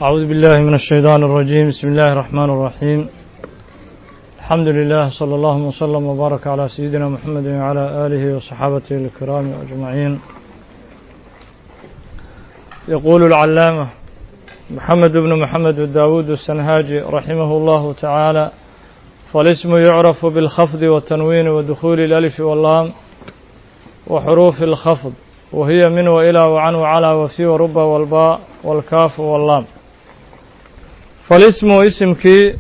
أعوذ بالله من الشيطان الرجيم. بسم الله الرحمن الرحيم. الحمد لله، صلى الله وسلم وبارك على سيدنا محمد وعلى آله وصحابته الكرام أجمعين. يقول العلامة محمد بن محمد داود السنهاجي رحمه الله تعالى: فالاسم يعرف بالخفض والتنوين ودخول الألف واللام وحروف الخفض، وهي من وإلى وعن وعلى وفي ورب والباء والكاف واللام. فالاسم isimkii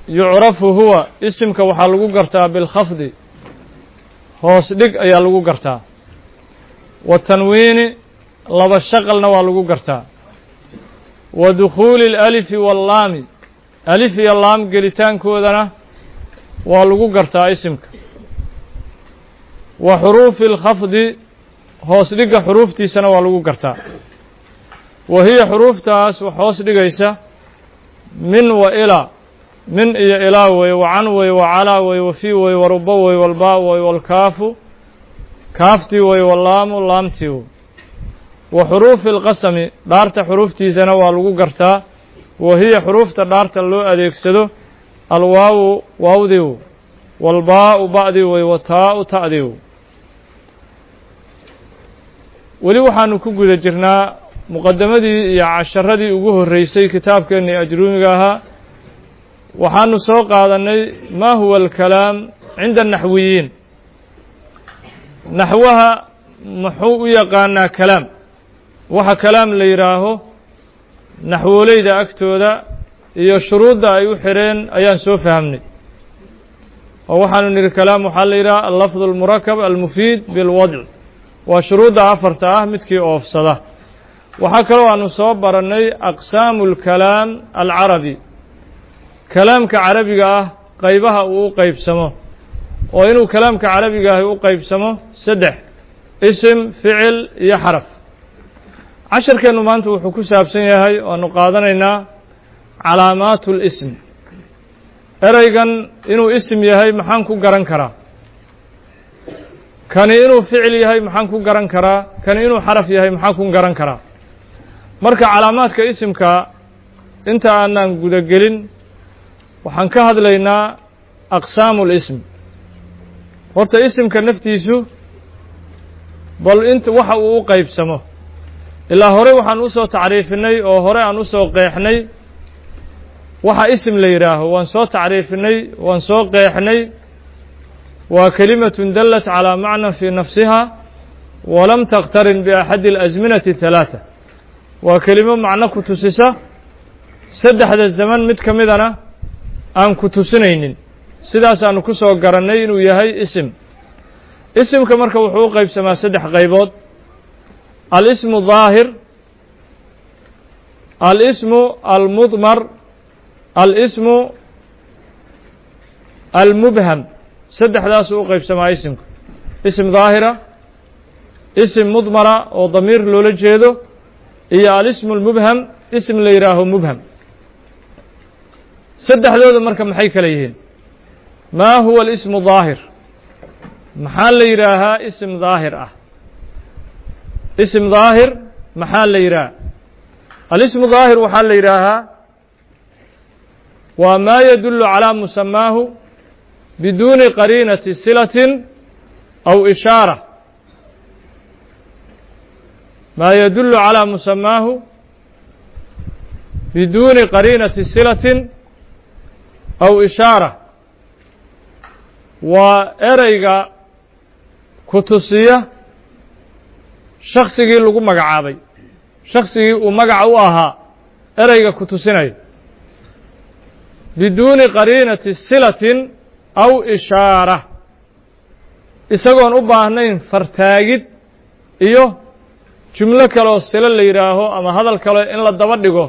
يعرف huwa isimka waxaa lagu gartaa بالخفض hoos dhig ayaa lagu gartaa، والتنوين laba shaqalna waa lagu gartaa، ودخول الألف واللام alif iyo laam gelitaankoodana waa lagu gartaa isimka، وحروف الخفض hoos dhigga xuruuftiisana waa lagu gartaa. وهي xuruuftaas wax hoos dhigaysa من وإلى من iyo ilaa wey، وعن wey، وعلى wey، وفي wey، ورب wey، والباء wey، والكاف kaaftii wey، واللام laamtii wey. وحروف القسم dhaarta xuruuftiisana waa lagu gartaa. وهي xuruufta dhaarta loo adeegsado الواو waawdii, والباء ba'dii wey، والتاء ta'dii. Weli waxaanu ku guda jirnaa muqadamadii iyo casharadii ugu horreysay kitaabkeennii ajruumiga ahaa. Waxaanu soo qaadanay ما هو الكلام عند النحويين، naxwaha muxuu u yaqaanaa kalaam, waxa kalaam la yidhaaho naxwooleyda agtooda iyo shuruudda ay u xireen ayaan soo fahamnay, oo waxaanu nidhi kalaam waxaa la yidhaha اللفظ المركب المفيد بالوضع، waa shuruudda afarta ah midkii oofsada. Waxaa kaloo aanu soo barannay أقسام الكلام العربي، kalaamka carabiga ah qaybaha uu u qaybsamo, oo inuu kalaamka carabiga ahi u qaybsamo saddex: isim, ficil iyo xaraf. Casharkeennu maanta wuxuu ku saabsan yahay oanu qaadanaynaa علامات الاسم. Ereygan inuu isim yahay maxaan ku garan karaa? Kani inuu ficil yahay maxaan ku garan karaa? Kani inuu xaraf yahay maxaan ku garan karaa? Marka calaamaadka isimka inta aanan gudagelin, waxaan ka hadlaynaa أقسام الاسم. Horta isimka naftiisu bal inta waxa uu u qaybsamo. Ilaa hore waxaan usoo tacriifinay oo hore aan usoo qeexnay waxa isim la yidhaaho. Waan soo tacriifinay, waan soo qeexnay: waa كلمة دلت على معنى في نفسها ولم تقترن بأحد الأزمنة الثلاثة. Waa kelimo macno ku tusisa, saddexda zaman mid ka midana aan ku tusinaynin. Sidaasaanu ku soo garannay inuu yahay isim. Isimka marka wuxuu u qaybsamaa saddex qaybood: الاسم الظاهر، الاسم المضمر، الاسم المبهم. Saddexdaasuu u qaybsamaa isimka: isim daahira, isim mudmara oo damiir loola jeedo, iyo الاسم المبهم, isim la yidhaaho mubham. Saddexdooda marka maxay kala yihiin? ما هو الاسم الظاهر? Maxaa la yidhaahaa isim daahir ah? Isim daahir maxaa la yidhaha? الاسم الظاهر waxaa la yidhaahaa waa ما يدل على مسماه بدون قرينة صلة أو إشارة، ما يدل على مسماه بدون قرينة صلة أو إشارة. Waa ereyga ku tusiya shaksigii lagu magacaabay, shaksigii uu magaca u ahaa ereyga ku tusinaya، بدون قرينة صلة أو إشارة, isagoon u baahnayn fartaagid iyo jumlo kaleoo silo la yidhaaho ama hadal kale in la daba dhigo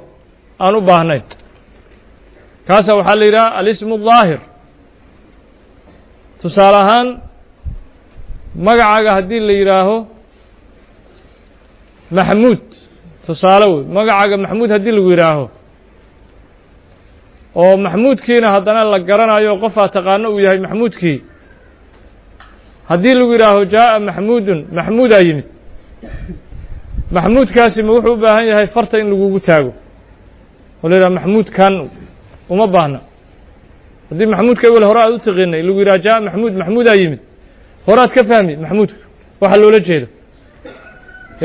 aan u baahnayn. Kaasa waxaa la yidhaha الاسم الظاهر. Tusaale ahaan, magacaaga haddii la yidhaaho Maxamuud, tusaale wey, magacaaga Maxamuud haddii lagu yidhaaho, oo maxmuudkiina haddana la garanayo, qofaa taqaano uu yahay maxmuudkii, haddii lagu yidhaaho جاء محمود, maxmuudaa yimid, maxmuudkaasi ma wuxuu u baahan yahay farta in lagugu taago? Oo la yidhaha Maxmuud kan uma baahna. Haddii Maxmuudka ewel hore aad u taqiinay, lagu yidhaha jaa Maxmuud, Maxmuudaa yimid, horaad ka fahmi Maxmuudka waxa loola jeedo,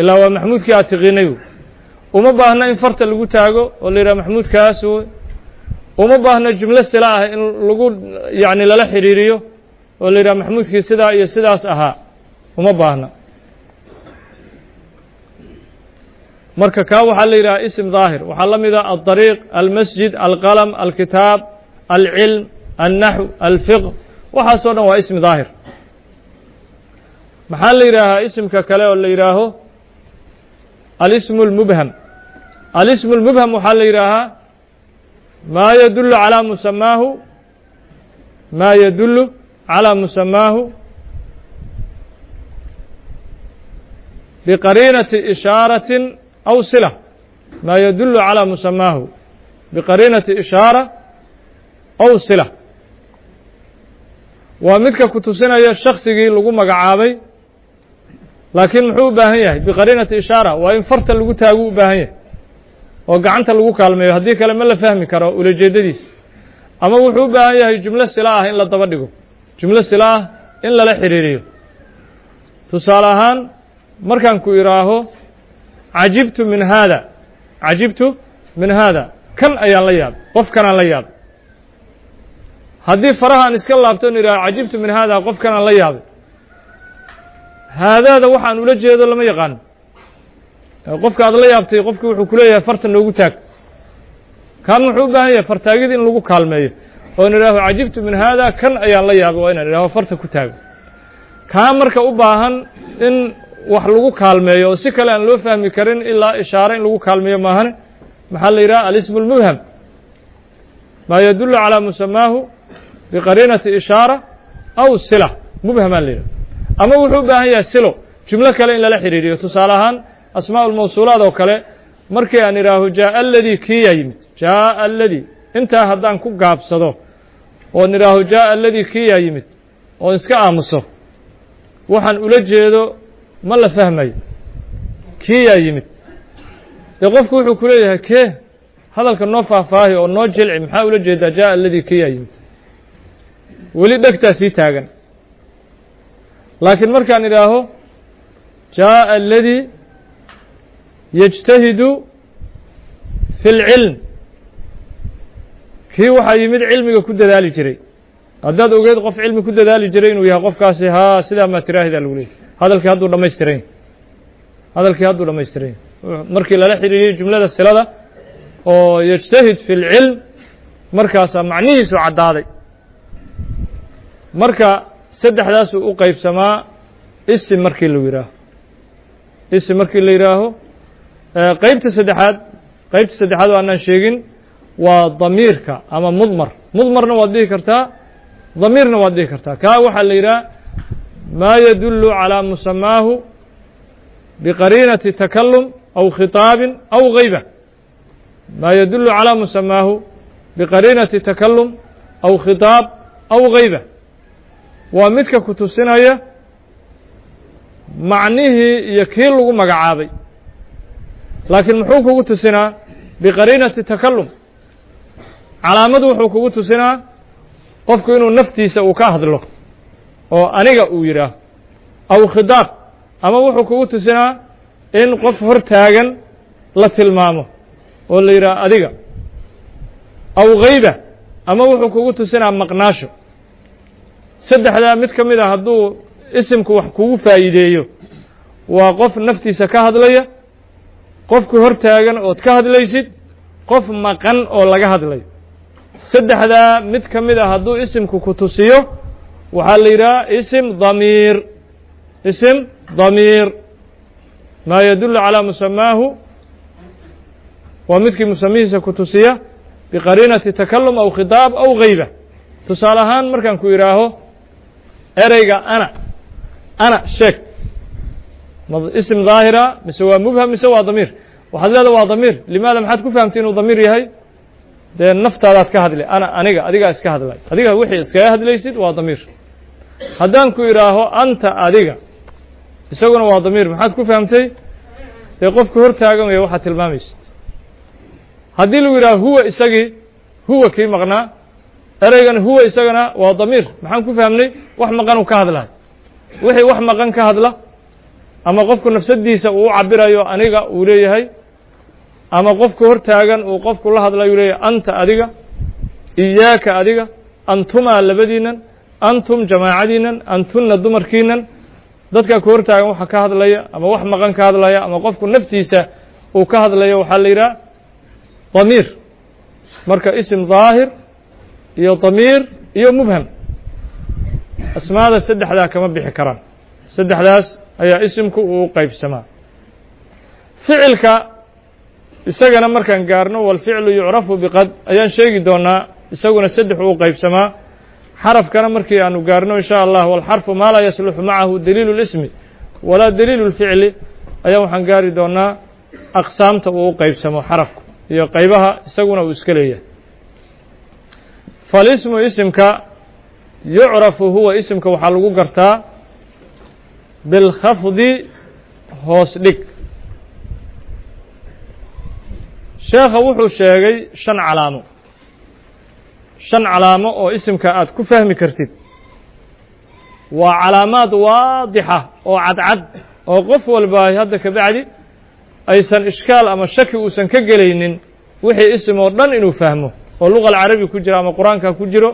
ilaa waa Maxmuudkii aad tiqiinay. Uma baahna in farta lagu taago oo la yidhaha Maxmuudkaas. Uma baahna jumlo sila ah in lagu yacni lala xiriiriyo oo la yidhaha Maxmuudkii sidaa iyo sidaas ahaa, uma baahna. Marka kaa waxaa la yidhaha ism daahir. Waxaa la mida aldariiq, almasjid, alqalam, alkitaab, alcilm, alnaxw, alfiqh, waxaasoo dhan waa ismi daahir. Maxaa la yidhaahaa isimka kale oo la yidhaaho alismu اlmubham? Alismu اlmubham waxaa la yidhaahaa maa yadulu calaa musamaahu, maa yadulu calىa musamaahu biqariinati ishaaratin aw sila, maa yadulu calىa musamaahu biqariinati ishaara aw sila. Waa midka ku tusinaya shaksigii lagu magacaabay, laakiin muxuu u baahan yahay? Biqariinati ishaara, waa in farta lagu taagu u baahan yahay oo gacanta lagu kaalmeeyo, haddii kale ma la fahmi karo ulajeedadiisa. Ama wuxuu u baahan yahay jumlo sila ah in la daba dhigo, jumlo sila ah in lala xiriiriyo. Tusaale ahaan, markaan ku idhaaho cajibtu min haada, cajibtu min haada, kan ayaan la yaabay, qof kanaan la yaabay. Haddii farahaan iska laabto on idhaho cajibtu min haada, qof kanaan la yaabay, haadaada waxaan ula jeedo lama yaqaano. Qofka aad la yaabtay, qofki wuxuu kuleeyahay farta noogu taag. Kan wuxuu u baahan yahay fartaagid in lagu kaalmeeyo oon idhaaho cajibtu min haada, kan ayaan la yaabay, waa inaan idhaho farta ku taago. Kaa marka u baahan in wax lagu kaalmeeyo oo si kale aan loo fahmi karin ilaa ishaare in lagu kaalmeeyo maahane, maxaa la yidhaha? Alismu اlmubham, maa yadulu calىa musamaahu biqariinati ishaara aw sila, mubhamaa la yidhaha. Ama wuxuu u baahan yahay silo, jumlo kale in lala xiriiriyo. Tusaale ahaan, asmaa ulmawsuulaad oo kale, markii aan idhaaho jaaءa aladii, kiiyaa yimid, jaaءa aladii, intaa haddaan ku gaabsado oon idhaaho jaaءa aladii, kiiyaa yimid, oon iska aamuso, waxaan ula jeedo ma la fahmayo. Kiiyaa yimid, dee qofku wuxuu ku leeyahay kee? Hadalka noo faahfaahi oo noo jilci, maxaa ula jeedaa jaaءa aladii, kiiyaa yimid? Weli dhegtaa sii taagan. Laakiin markaan idhaaho jaaءa aladii yجtahidu fi اlcilm, kii waxaa yimid cilmiga ku dadaali jiray, haddaad ogeed qof cilmi ku dadaali jiray inuu yahay qofkaasi, haa, sidaa maa tiraahida lagu leeyay. Hadalkii hadduu dhamaystiran yahy, hadalkii hadduu dhamaystiran yahy markii lala xiriiriyey jumlada silada oo yجtahid fi اlcilm, markaasaa macnihiisu caddaaday. Marka saddexdaasuu u qeybsamaa isim markii lagu yihaaho, isim markii la yidhaaho. Qeybta saddexaad, qeybta saddexaad oo aanaan sheegin waa damiirka ama mudmar. Mudmarna waad dhihi kartaa, damiirna waad dhihi kartaa. Kaa waxaa la yidhaha maa yadulu calىa musamaahu biqariinati takalum aw khitaabin aw gayba, maa yadulu calىa musamaahu biqariinati takalum aw khitaab aw gayba. Waa midka ku tusinaya macnihii iyo kii lagu magacaabay, laakiin muxuu kugu tusinaa? Biqariinati takalum, calaamadu wuxuu kugu tusinaa qofku inuu naftiisa uu ka hadlo oo aniga uu yidhaaho, aw khitaab, ama wuxuu kugu tusinaa in qof hor taagan la tilmaamo oo la yidhaho adiga, aw gayba, ama wuxuu kugu tusinaa maqnaasho. Saddexdaa mid ka mid a hadduu isimku wax kugu faa'iideeyo, waa qof naftiisa ka hadlaya, qofku hor taagan ood ka hadlaysid, qof maqan oo laga hadlayo. Saddexdaa mid ka mid a hadduu isimku ku tusiyo, waxaa la yidhaha isim damiir. Isim damiir maa yadulu calىa musamaahu, waa midkii musamihiisa ku tusiya biqariinati takalum aw khitaab aw gayba. Tusaale ahaan, markaan ku idhaaho ereyga ana, ana sheeg, ma isim daahira mise waa mubham mise waa damiir? Waxaad leedaha waa damiir. Limaada? Maxaad ku fahamtay inuu damiir yahay? Dee naftaadaad ka hadli, ana, aniga, adigaa iska hadlay, adiga wixii iskaga hadlaysid waa damiir. Haddaan ku idhaaho anta, adiga, isaguna waa damiir. Maxaad ku fahamtay? Dee qofku hor taagan waya waxaad tilmaamaysid. Haddii lagu yidhaha huwa isagii, huwa kii maqnaa, ereygan huwa isagana waa damiir. Maxaan ku fahmnay? Wax maqan uu ka hadlayo. Wixii wax maqan ka hadla, ama qofku nafsadiisa uu u cabirayo, aniga uu leeyahay, ama qofku hortaagan uu qofku la hadlayo leeyahay, anta adiga, iyaaka adiga, antumaa labadiinan, antum jamaacadiinan, antunna dumarkiinan, dadka ku hortaagan waxa ka hadlaya, ama wax maqan ka hadlaya, ama qofku naftiisa uu ka hadlayo, waxaa la yidhaha damiir. Marka isim daahir iyo damiir iyo mubham, asmaada saddexdaa kama bixi karaan. Saddexdaas ayaa isimku uu qeybsamaa. Ficilka isagana markaan gaarno, walficlu yucrafu biqad, ayaan sheegi doonaa, isaguna saddex uu qeybsamaa. Xarafkana markii aanu gaarno in sha Allah, walxarfu maa laa yasluxu macahu daliilu اlismi walaa daliilu اlficli, ayaa waxaan gaari doonaa aqsaamta uu u qeybsamo xarafku iyo qeybaha isaguna uu iska leeyahay. Falismu isimka yucrafu huwa isimka waxaa lagu gartaa bilkhafdi, hoos dhig. Sheekha wuxuu sheegay shan calaamo, shan calaamo oo isimka aad ku fahmi kartid. Waa calaamaad waadixa oo cadcad oo qof walba hadda ka bacdi aysan ishkaal ama shaki uusan ka gelaynin wixii isim oo dhan inuu fahmo, oo luga alcarabi ku jiro, ama qur-aanka ha ku jiro,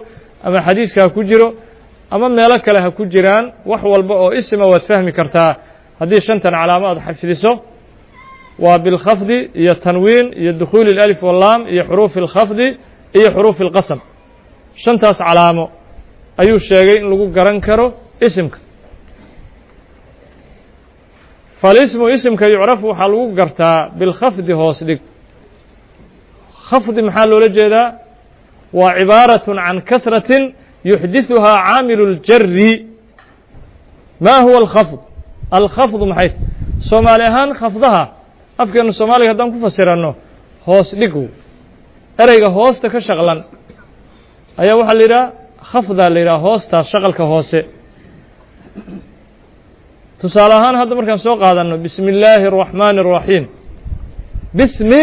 ama xadiiska ha ku jiro, ama meelo kale ha ku jiraan. Wax walba oo isima waad fahmi kartaa haddii shantan calaamo aad xafdiso. Waa bilkhafdi iyo tanwiin iyo dukhuuli اlalif wallaam iyo xuruufi اlkhafdi iyo xuruufi اlqasam. Shantaas calaamo ayuu sheegay in lagu garan karo isimka. Falismu isimka yucrafu waxaa lagu gartaa bilkhafdi, hoos dhig. Khafdi maxaa loola jeedaa? Waa cibaaraة can kasratin yuxdithuhaa caamilu اljari. Ma huwa alkhafd? Alkhafdu maxay soomaali ahaan? Khafdaha afkeenu soomaaliga haddaan ku fasiranno, hoos dhig. Ereyga hoosta ka shaqlan ayaa waxaa la yidhaha khafdaa la yidhaha, hoostaas shaqalka hoose. Tusaale ahaan hadda markaan soo qaadanno bismi illaahi الraxmaani الraxiim, bismi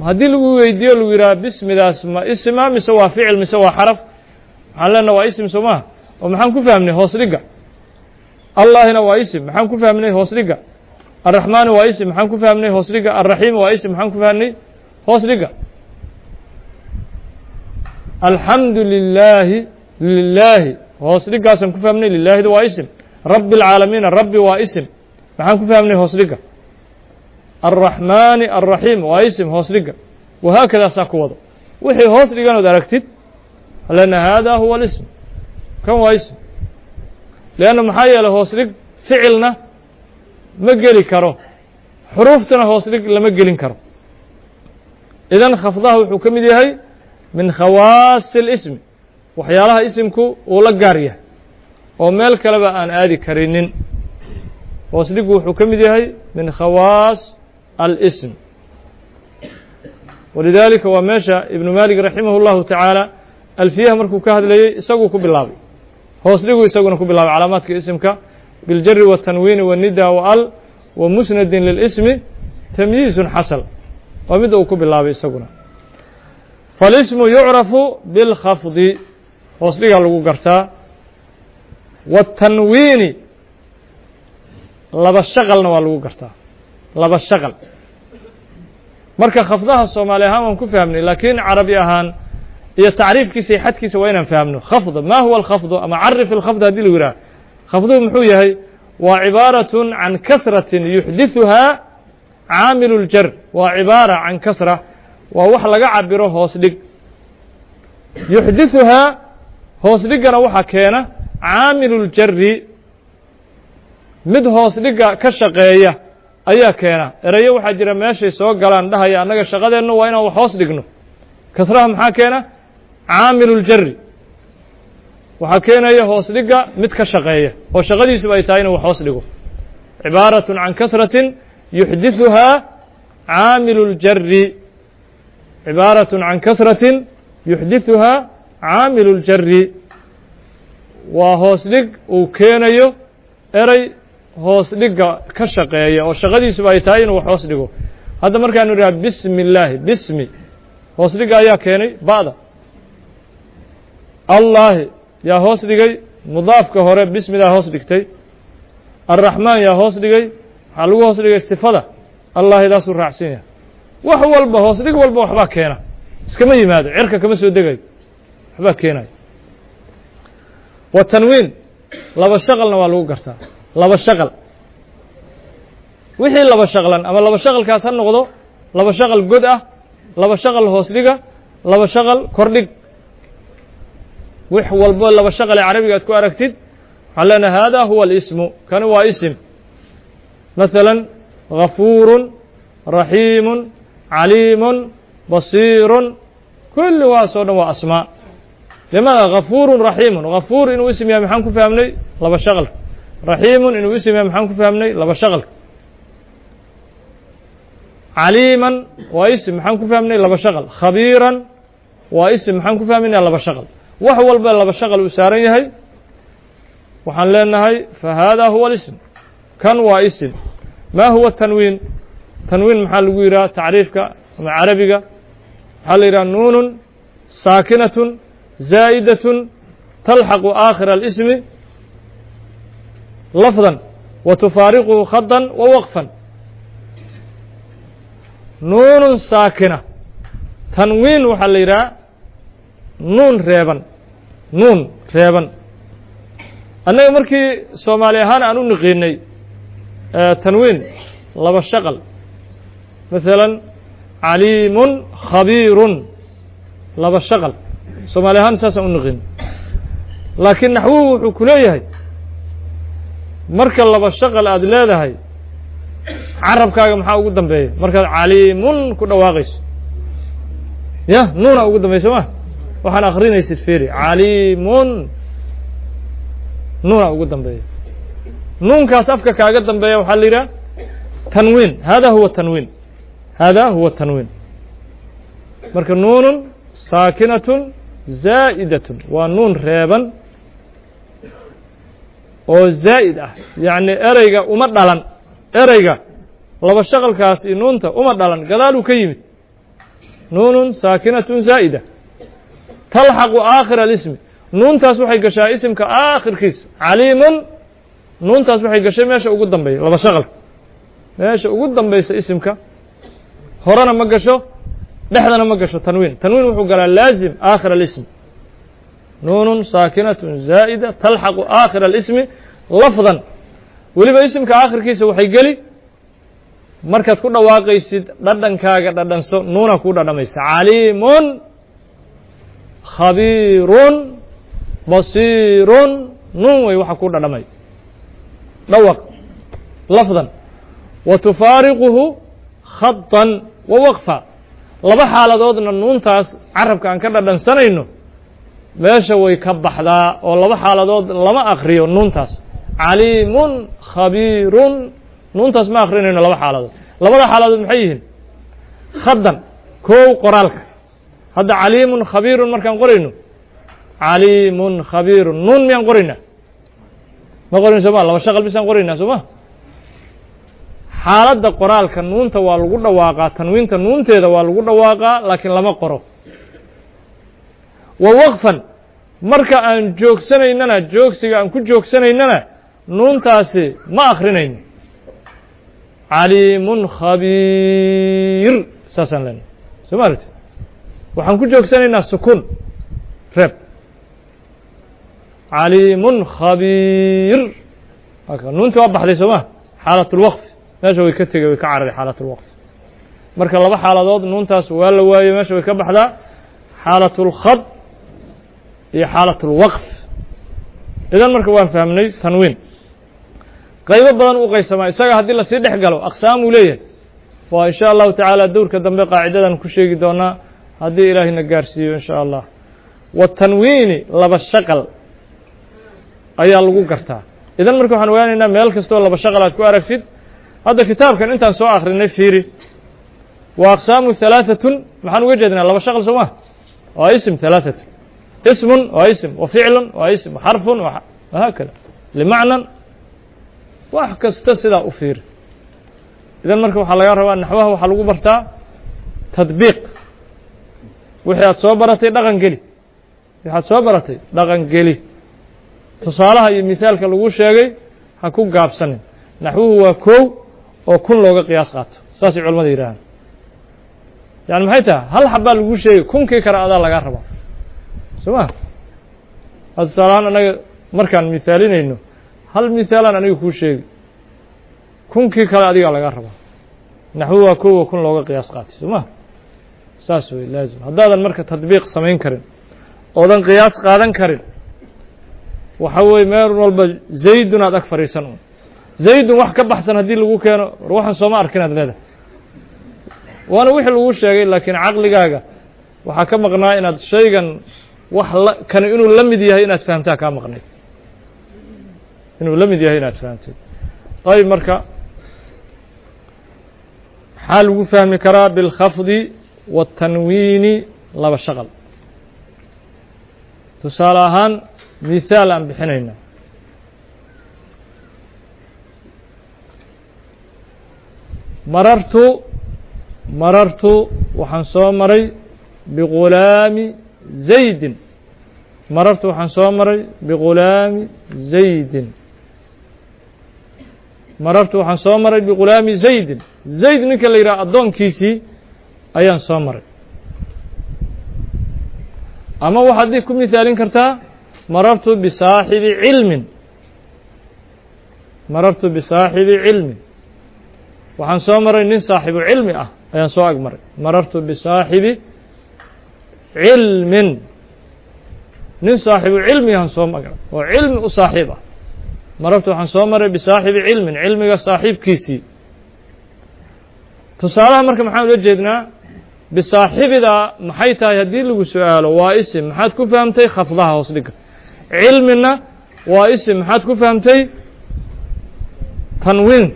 haddii lagu weydiiyo, lagu yidhaha bismidaas ma isma mise waa ficil mise waa xaraf? Waxaan leenaha waa isim, soo maha? Oo maxaan ku fahmnay? Hoos dhigga. Allahina waa isim, maxaan ku fahmnay? Hoos dhigga. Arraxmaani waa isim, maxaan ku fahmnay? Hoos dhigga. Arraxiim waa isim, maxaan ku fahmnay? Hoos dhigga. Alxamdu lilaahi, lilaahi hoos dhiggaasaan ku fahmnay, lilaahida waa isim. Rabbi alcaalamiina, rabbi waa isim, maxaan ku fahmnay? Hoos dhigga. Alraxmaani alraxiim waa isim, hoos dhigga. Wahaakadaa saa ku wado. Wixii hoos dhiganood aragtid, lana hada huwa alism, kan waa ism. Leanna maxaa yeelay, hoos dhig ficilna ma geli karo, xuruuftana hoos dhig lama gelin karo. Idan khafdaha wuxuu ka mid yahay min khawaasi اlismi, waxyaalaha isimku uu la gaar yahay oo meel kaleba aan aadi karinin. Hoos dhiggu wuxuu ka mid yahay min khawaas alism. Walidaalika waa meesha Ibnu Malik raximah اllahu tacaala alfiyaha markuu ka hadlayey isaguu ku bilaabay hoos dhigu, isaguna ku bilaabay calaamaadka isimka biاljari والtanwiini والnida waal wa musnadin lilismi tamyiizun xasal, waa midda uu ku bilaabay isaguna. Falismu yucrafu bilkhafdi, hoos dhigaa lagu gartaa, watanwiini, laba shaqalna waa lagu gartaa, laba shaqal. Marka khafdaha soomaali ahaan waan ku fahmnay, laakiin carabi ahaan iyo tacriifkiisa iyo xadkiisa waa inaan fahmno. Khafd, ma huwa alkhafdu? Ama carif alkhafd haddii lagu yidhaha, khafduhu muxuu yahay? Waa cibaaraة can kasratin yuxdithuhaa caamilu اljar. Waa cibaara can kasra, waa wax laga cabiro hoos dhig. Yuxdithuhaa, hoos dhiggana waxaa keena caamilu اljari, mid hoos dhigga ka shaqeeya ayaa keena. Erayo waxaa jira meeshay soo galaan dhahaya annaga shaqadeennu waa inaan wax hoos dhigno. Kasraha maxaa keena? Caamilu ljari waxaa keenaya hoos dhigga, mid ka shaqeeya oo shaqadiisuba ay tahay inuu wax hoos dhigo. Cibaaraة can kasratin yuxdithuhaa caamilu اljari, cibaaraة can kasratin yuxdithuhaa caamilu اljari, waa hoos dhig uu keenayo erey hoos dhigga ka shaqeeya oo shaqadiisuba ay tahay inuu wax hoos dhigo. Hadda markaanu idhaha bismi illaahi, bismi hoos dhigga ayaa keenay ba'da. Allaahi yaa hoos dhigay mudaafka hore, bismidaa hoos dhigtay. Arraxmaan yaa hoos dhigay, waxaa lagu hoos dhigay sifada allaahidaasuu raacsan yahay. Wax walba hoos dhig walba waxbaa keena, iskama yimaado, cirka kama soo degayo, waxbaa keenayo. Wa tanwiin, laba shaqalna waa lagu gartaa. Laba shaqal, wixii laba shaqlan ama laba shaqalkaas ha noqdo laba shaqal god ah, laba shaqal hoos dhiga, laba shaqal kordhig, wix walbo laba shaqal ee carabiga aad ku aragtid waxaan leenahay hada huwa alismu, kani waa isim. Maثala gafuurun, raxiimun, caliimun, basiirun, kulli waas oo dhan waa asmaa. Limaada gafuurun raxiimun? Gafuur inuu isim yahay maxaan ku fahmnay? Laba shaqalka. Raxiimun inuu isim yahay maxaan ku fahmnay? Laba shaqalka. Caliiman waa isim, maxaan ku fahmnay? Laba shaqal. Khabiiran waa isim, maxaan ku fahmaynaa? Laba shaqal. Wax walba laba shaqal uu saaran yahay waxaan leenahay fa hada huwa alism, kan waa isim. Ma huwa tanwiin? Tanwiin maxaa lagu yidhaha tacriifka ama carabiga? Waxaa la yidhaha nuunun saakinatun zaa'idatun talxaqu aakhira alismi lafdan wa tufaariquhu khadan wa waqfan. Nuunun saakina, tanwiin waxaa la yidhaha nuun reeban, nuun reeban. Annaga markii soomaali ahaan aan u niqiinay tanwiin laba shaqal, masalan caliimun khabiirun, laba shaqal soomaali ahaan saasaan u niqiinay. Laakiin naxwuhu wuxuu ku leeyahay marka laba shaqal aada leedahay carabkaaga maxaa ugu dambeeya markaad caliimun ku dhawaaqayso? Ya nuuna ugu dambeya, soo ma? Waxaan akrinaysid fiiri, caliimun, nuuna ugu dambeeya. Nuunkaas afka kaaga dambeeya waxaa la yidhaha tanwiin. Hada huwa tanwiin, hada huwa tanwiin. Marka nuunun saakinatun zaa'idatun waa nuun reeban oo zaa'id ah, yacni ereyga uma dhalan, ereyga laba shaqalkaas iyo nuunta uma dhalan, gadaaluu ka yimid. Nuunun saakinatun zaa'ida talxaqu aakhira alismi, nuuntaas waxay gashaa isimka aakhirkiisa. Caliimun, nuuntaas waxay gashay meesha ugu dambeeya, laba shaqalka meesha ugu dambaysa isimka. Horena ma gasho, dhexdana ma gasho. Tanwiin, tanwiin wuxuu galaa laazim aakhir alism. Nuunun saakinatun zaa'ida talxaqu aakhira alismi lafdan, weliba isimka aakhirkiisa waxay geli markaad ku dhawaaqaysid dhadhankaaga dhadhanso, nuuna kuu dhadhamaysa. Caliimun, khabiirun, basiirun, nuun wey waxa kuu dhadhamay dhawaq lafdan. Wa tufaariquhu khadan wa waqfa, laba xaaladoodna nuuntaas carabka aan ka dhadhansanayno meesha way ka baxdaa, oo laba xaaladood lama akriyo nuuntaas. Caliimun, khabiirun, nuuntaas ma akrinayno laba xaaladood. Labada xaaladood maxay yihiin? Khadan, kow qoraalka. Hadda caliimun khabiirun markaan qorayno, caliimun khabiirun, nuun miyaan qoraynaa? Ma qorayno, soo ma? Laba shaqal bisaan qoraynaa, soo ma? Xaaladda qoraalka nuunta waa lagu dhawaaqaa, tanwiinta nuunteeda waa lagu dhawaaqaa, laakiin lama qoro. Wa waqfan, marka aan joogsanaynana, joogsiga aan ku joogsanaynana nuuntaasi ma akrinayno. Caliimun khabiir saasaan leenahay, soo ma aragti? Waxaan ku joogsanaynaa sukuun reeb. Caliimun khabiir, nuuntii waa baxday, soo ma? Xaalat اlwaqf meesha way ka tegey, way ka cararay xaalat اlwaqf. Marka laba xaaladood nuuntaas waa la waayo, meesha way ka baxdaa: xaalat اlkhad iyo xaalat اlwaqf. Idan marka waan fahmnay tanwiin qaybo badan u qaysamaa. Isaga haddii lasii dhex galo aqsaam uu leeyahay, waa in sha Allahu tacaala dowrka dambe qaacidadan ku sheegi doonaa haddii ilaahayna gaarsiiyo in sha Allah. Watanwiini, laba shaqal ayaa lagu gartaa. Idan marka waxaan ogaanaynaa meel kastoo laba shaqal aad ku aragtid. Hadda kitaabkan intaan soo akrinay fiiri, wa aqsaamu halaaثatun, maxaan uga jeednaa? Laba shaqal, soo ma? Waa ism. Halaaثatun, ismun waa ism, wa ficlun waa ism, wa xarfun, wahaakada limacnan. Wax kasta sidaa u fiiri. Idan marka waxaa laga rabaa naxwaha waxaa lagu bartaa tadbiiq. Wixii aad soo baratay dhaqan geli, waxaad soo baratay dhaqan geli. Tusaalaha iyo mithaalka lagu sheegay ha ku gaabsanin. Naxwuhu waa kow oo kun looga qiyaas qaato, saasay culamada yidhahaan. Yani maxay tahay? Hal xabbaa lagu sheegay, kunkii kale adaa lagaa rabaa, soo ma? Tusaalahaan annaga markaan mithaalinayno, hal mithaalaan aniga kuu sheegi, kunkii kale adigaa lagaa rabaa. Naxwu waa kow oo kun looga qiyaas qaatay, soo ma? Saas wey laazim. Haddaadan marka tadbiiq samayn karin oodan qiyaas qaadan karin, waxa weye meel walba zaydun aad ag fadhiisan un. Zaydun wax ka baxsan haddii lagu keeno, war waxaan sooma arkin aad leedahay, waana wixii lagu sheegay, laakiin caqligaaga waxaa ka maqnaa inaad shaygan wax la kani inuu la mid yahay inaad fahamtaa kaa maqnayd, inuu la mid yahay inaad fahamtid. Ayb, marka maxaa lagu fahmi karaa? Bilkhafdi waالtanwiini, laba shaqal. Tusaale ahaan mithaal aan bixinayna, marartu, marartu waxaan soo maray bighulaami zaydin, marartu waxaan soo maray bighulaami zaydin, marartu waxaan soo maray bighulaami zaydin. Zayd ninka la yidhaha addoonkiisii ayaan soo maray. Ama waxaad ku mithaalin kartaa marartu bisaaxibi cilmin, marartu bisaaxibi cilmin, waxaan soo maray nin saaxibu cilmi ah ayaan soo ag maray. Marartu bisaaxibi cilmin, nin saaxibu cilmi ahaan soo maray oo cilmi u saaxiib ah. Marartu waxaan soo maray bisaaxibi cilmin, cilmiga saaxiibkiisii. Tusaalaha marka maxaan ula jeednaa bisaaxibida? Maxay tahay haddii lagu su-aalo? Waa isim. Maxaad ku fahamtay? Khafdaha, hoos dhiga. Cilmina waa isim. Maxaad ku fahamtay? Tanwiin,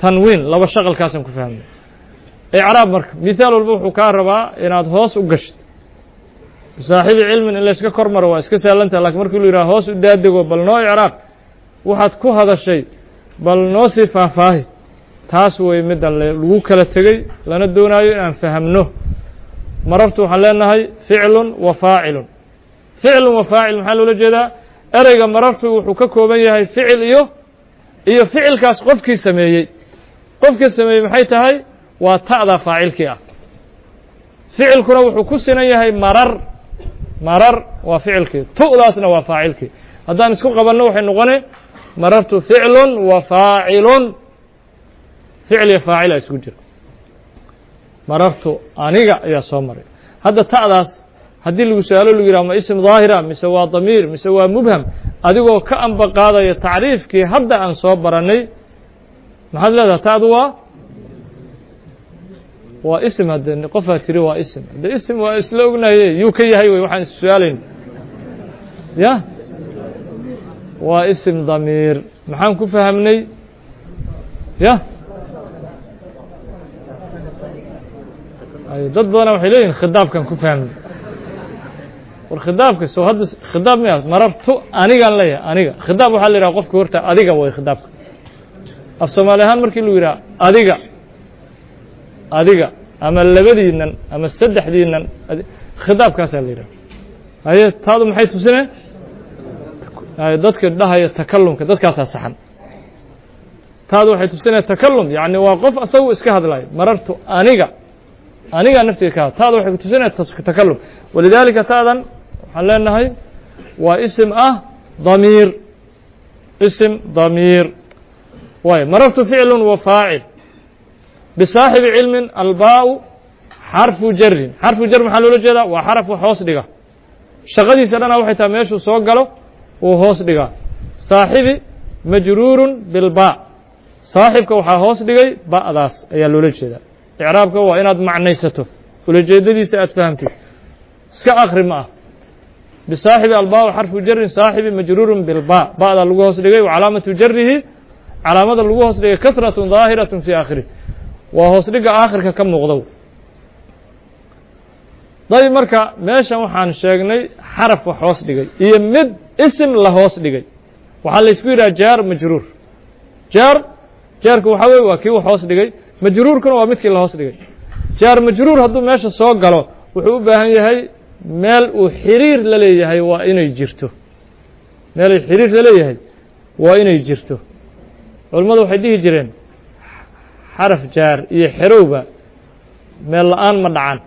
tanwiin laba shaqalkaasaan ku fahmnay. Icraab marka mithaal walba wuxuu kaa rabaa inaad hoos u gashid. Bisaaxibi cilmin in layska kor maro waa iska sahlantaha, lakin markii lu yidhaha hoos u daadego, bal noo icraab waxaad ku hadashay, bal noo sii faahfaahi, taas wey midda lagu kala tegey lana doonaayo inaan fahamno. Marartu waxaan leenahay ficlun wa faacilun. Ficlun wa faacil maxaa loola jeedaa? Ereyga marartu wuxuu ka kooban yahay ficil iyo ficilkaas qofkii sameeyey. Qofkii sameeyey maxay tahay? Waa ta'da faacilkii ah. Ficilkuna wuxuu ku sinan yahay marar. Marar waa ficilkii, tu'daasna waa faacilkii. Haddaan isku qabanno waxay noqone marartu ficlun wa faacilun, ficil iyo faacila isku jira. Marartu aniga ayaa soo maray. Hadda ta'daas haddii lagu su-aalo lagu yidhaha ma isim daahira mise waa damiir mise waa mubham, adigoo ka amba qaadaya tacriifkii hadda aan soo baranay, maxaad leedahay? Ta'du waa isim. Hadde qofaa tiri waa isim, hadde isim waa isla ognaye, yuu ka yahay wey waxaan is su-aalayna. Ya waa isim damiir. Maxaan ku fahamnay? Ya dad badana waxay leeyihin khidaabkan ku fahmnay. War khidaabka soo hadda khidaab miya? Marartu anigaan leeyahay aniga. Khidaab waxaa la yidhaha qofka horta adiga way khidaabka. Af soomaali ahaan markii lagu yidhaha adiga, adiga ama labadiinan ama saddexdiinan, khidaabkaasaa la yidhaha. Haye, taadu maxay tusine? Dadka dhahaya takalumka dadkaasaa saxan. Taadu waxay tusinaya takalum, yacni waa qof asagu iska hadlayo. Marartu aniga, anigaa naftiga ka had, taada waxay kutusinaya takalum. Walidaalika taadan waxaan leenahay waa isim ah damiir, isim damiir waay. Marartu ficlu wa faacil. Bisaaxibi cilmin, albaau xarfu jarin. Xarfu jar maxaa loola jeedaa? Waa xaraf wax hoos dhiga. Shaqadiisa dhana waxay tahay meeshuu soo galo uu hoos dhigaa. Saaxibi majruurun bilba, saaxibka waxaa hoos dhigay ba'daas ayaa loola jeedaa. Icraabka waa inaad macnaysato, ulajeedadiisa aad fahamtid, iska akri ma ah. Bisaaxibi albaau xarfu jarin, saaxibi majruurun bilba, ba'daa lagu hoos dhigay. Wa calaamatu jarihi, calaamada lagu hoos dhigay, kasratun daahiratun fii aakhirih, waa hoos dhigga aakhirka ka muuqda. Dayib, marka meeshan waxaan sheegnay xaraf wax hoos dhigay iyo mid isim la hoos dhigay. Waxaa laysku yidhaha jaar majruur. Jaar, jaarku waxaa weye waa kii wax hoos dhigay. Majruurkuna waa midkii la hoos dhigay. Jaar majruur hadduu meesha soo galo, wuxuu u baahan yahay meel uu xiriir la leeyahay waa inay jirto. Meelay xiriir la leeyahay waa inay jirto. Culimmadu waxay dhihi jireen xaraf jaar iyo xerowba meel la-aan ma dhacan.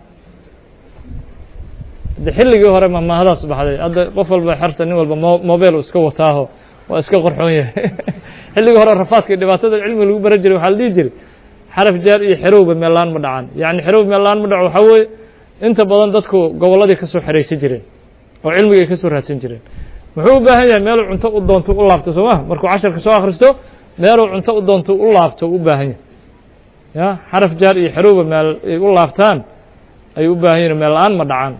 De xilligii hore mahmaahadaas baxday, hadda qof walba xerta nin walba mobile iska wataaho waa iska qorxoon yahay. Xilligii hore rafaadka iyo dhibaatada cilmiga lagu baran jiray waxaa la dhihi jiray xaraf jaar iyo xerowba meel la-aan ma dhacan. Yacni xerow meel la-aan ma dhaco waxaa weeye inta badan dadku gobolladii ka soo xeraysan jireen oo cilmiga ay ka soo raadsan jireen. Muxuu u baahan yahay? Meeluu cunto u doonto u laabto, soo ma? Markuu casharka soo akhristo, meeluu cunto u doonto u laabto u baahan yahay. Ya xaraf jaar iyo xerowba meel ay u laabtaan ay u baahan yihin, meel la-aan ma dhacaan.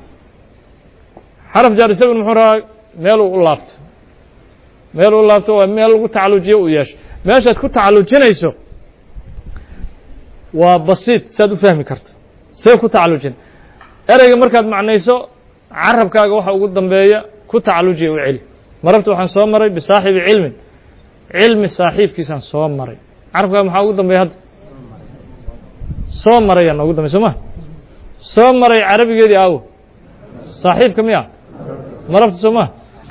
Xaraf jaar isaguna muxuu rabaa? Meeluu u laabto. Meel u laabto waa meel lagu tacallujiyo uu yeesho. Meeshaad ku tacallujinayso waa basiid, saad u fahmi karto. See ku tacallujin? Ereyga markaad macnayso, carabkaaga waxa ugu dambeeya ku tacallujiya, u celi. Mararta waxaan soo maray bisaaxibi cilmin, cilmi saaxiibkiisaan soo maray. Carabkaaga maxaa ugu dambeeya? Hadda soo marayaan ugu dambey, soo ma? Soo maray carabigeedii aawo? Saaxiibka miya? Mararta, soo ma?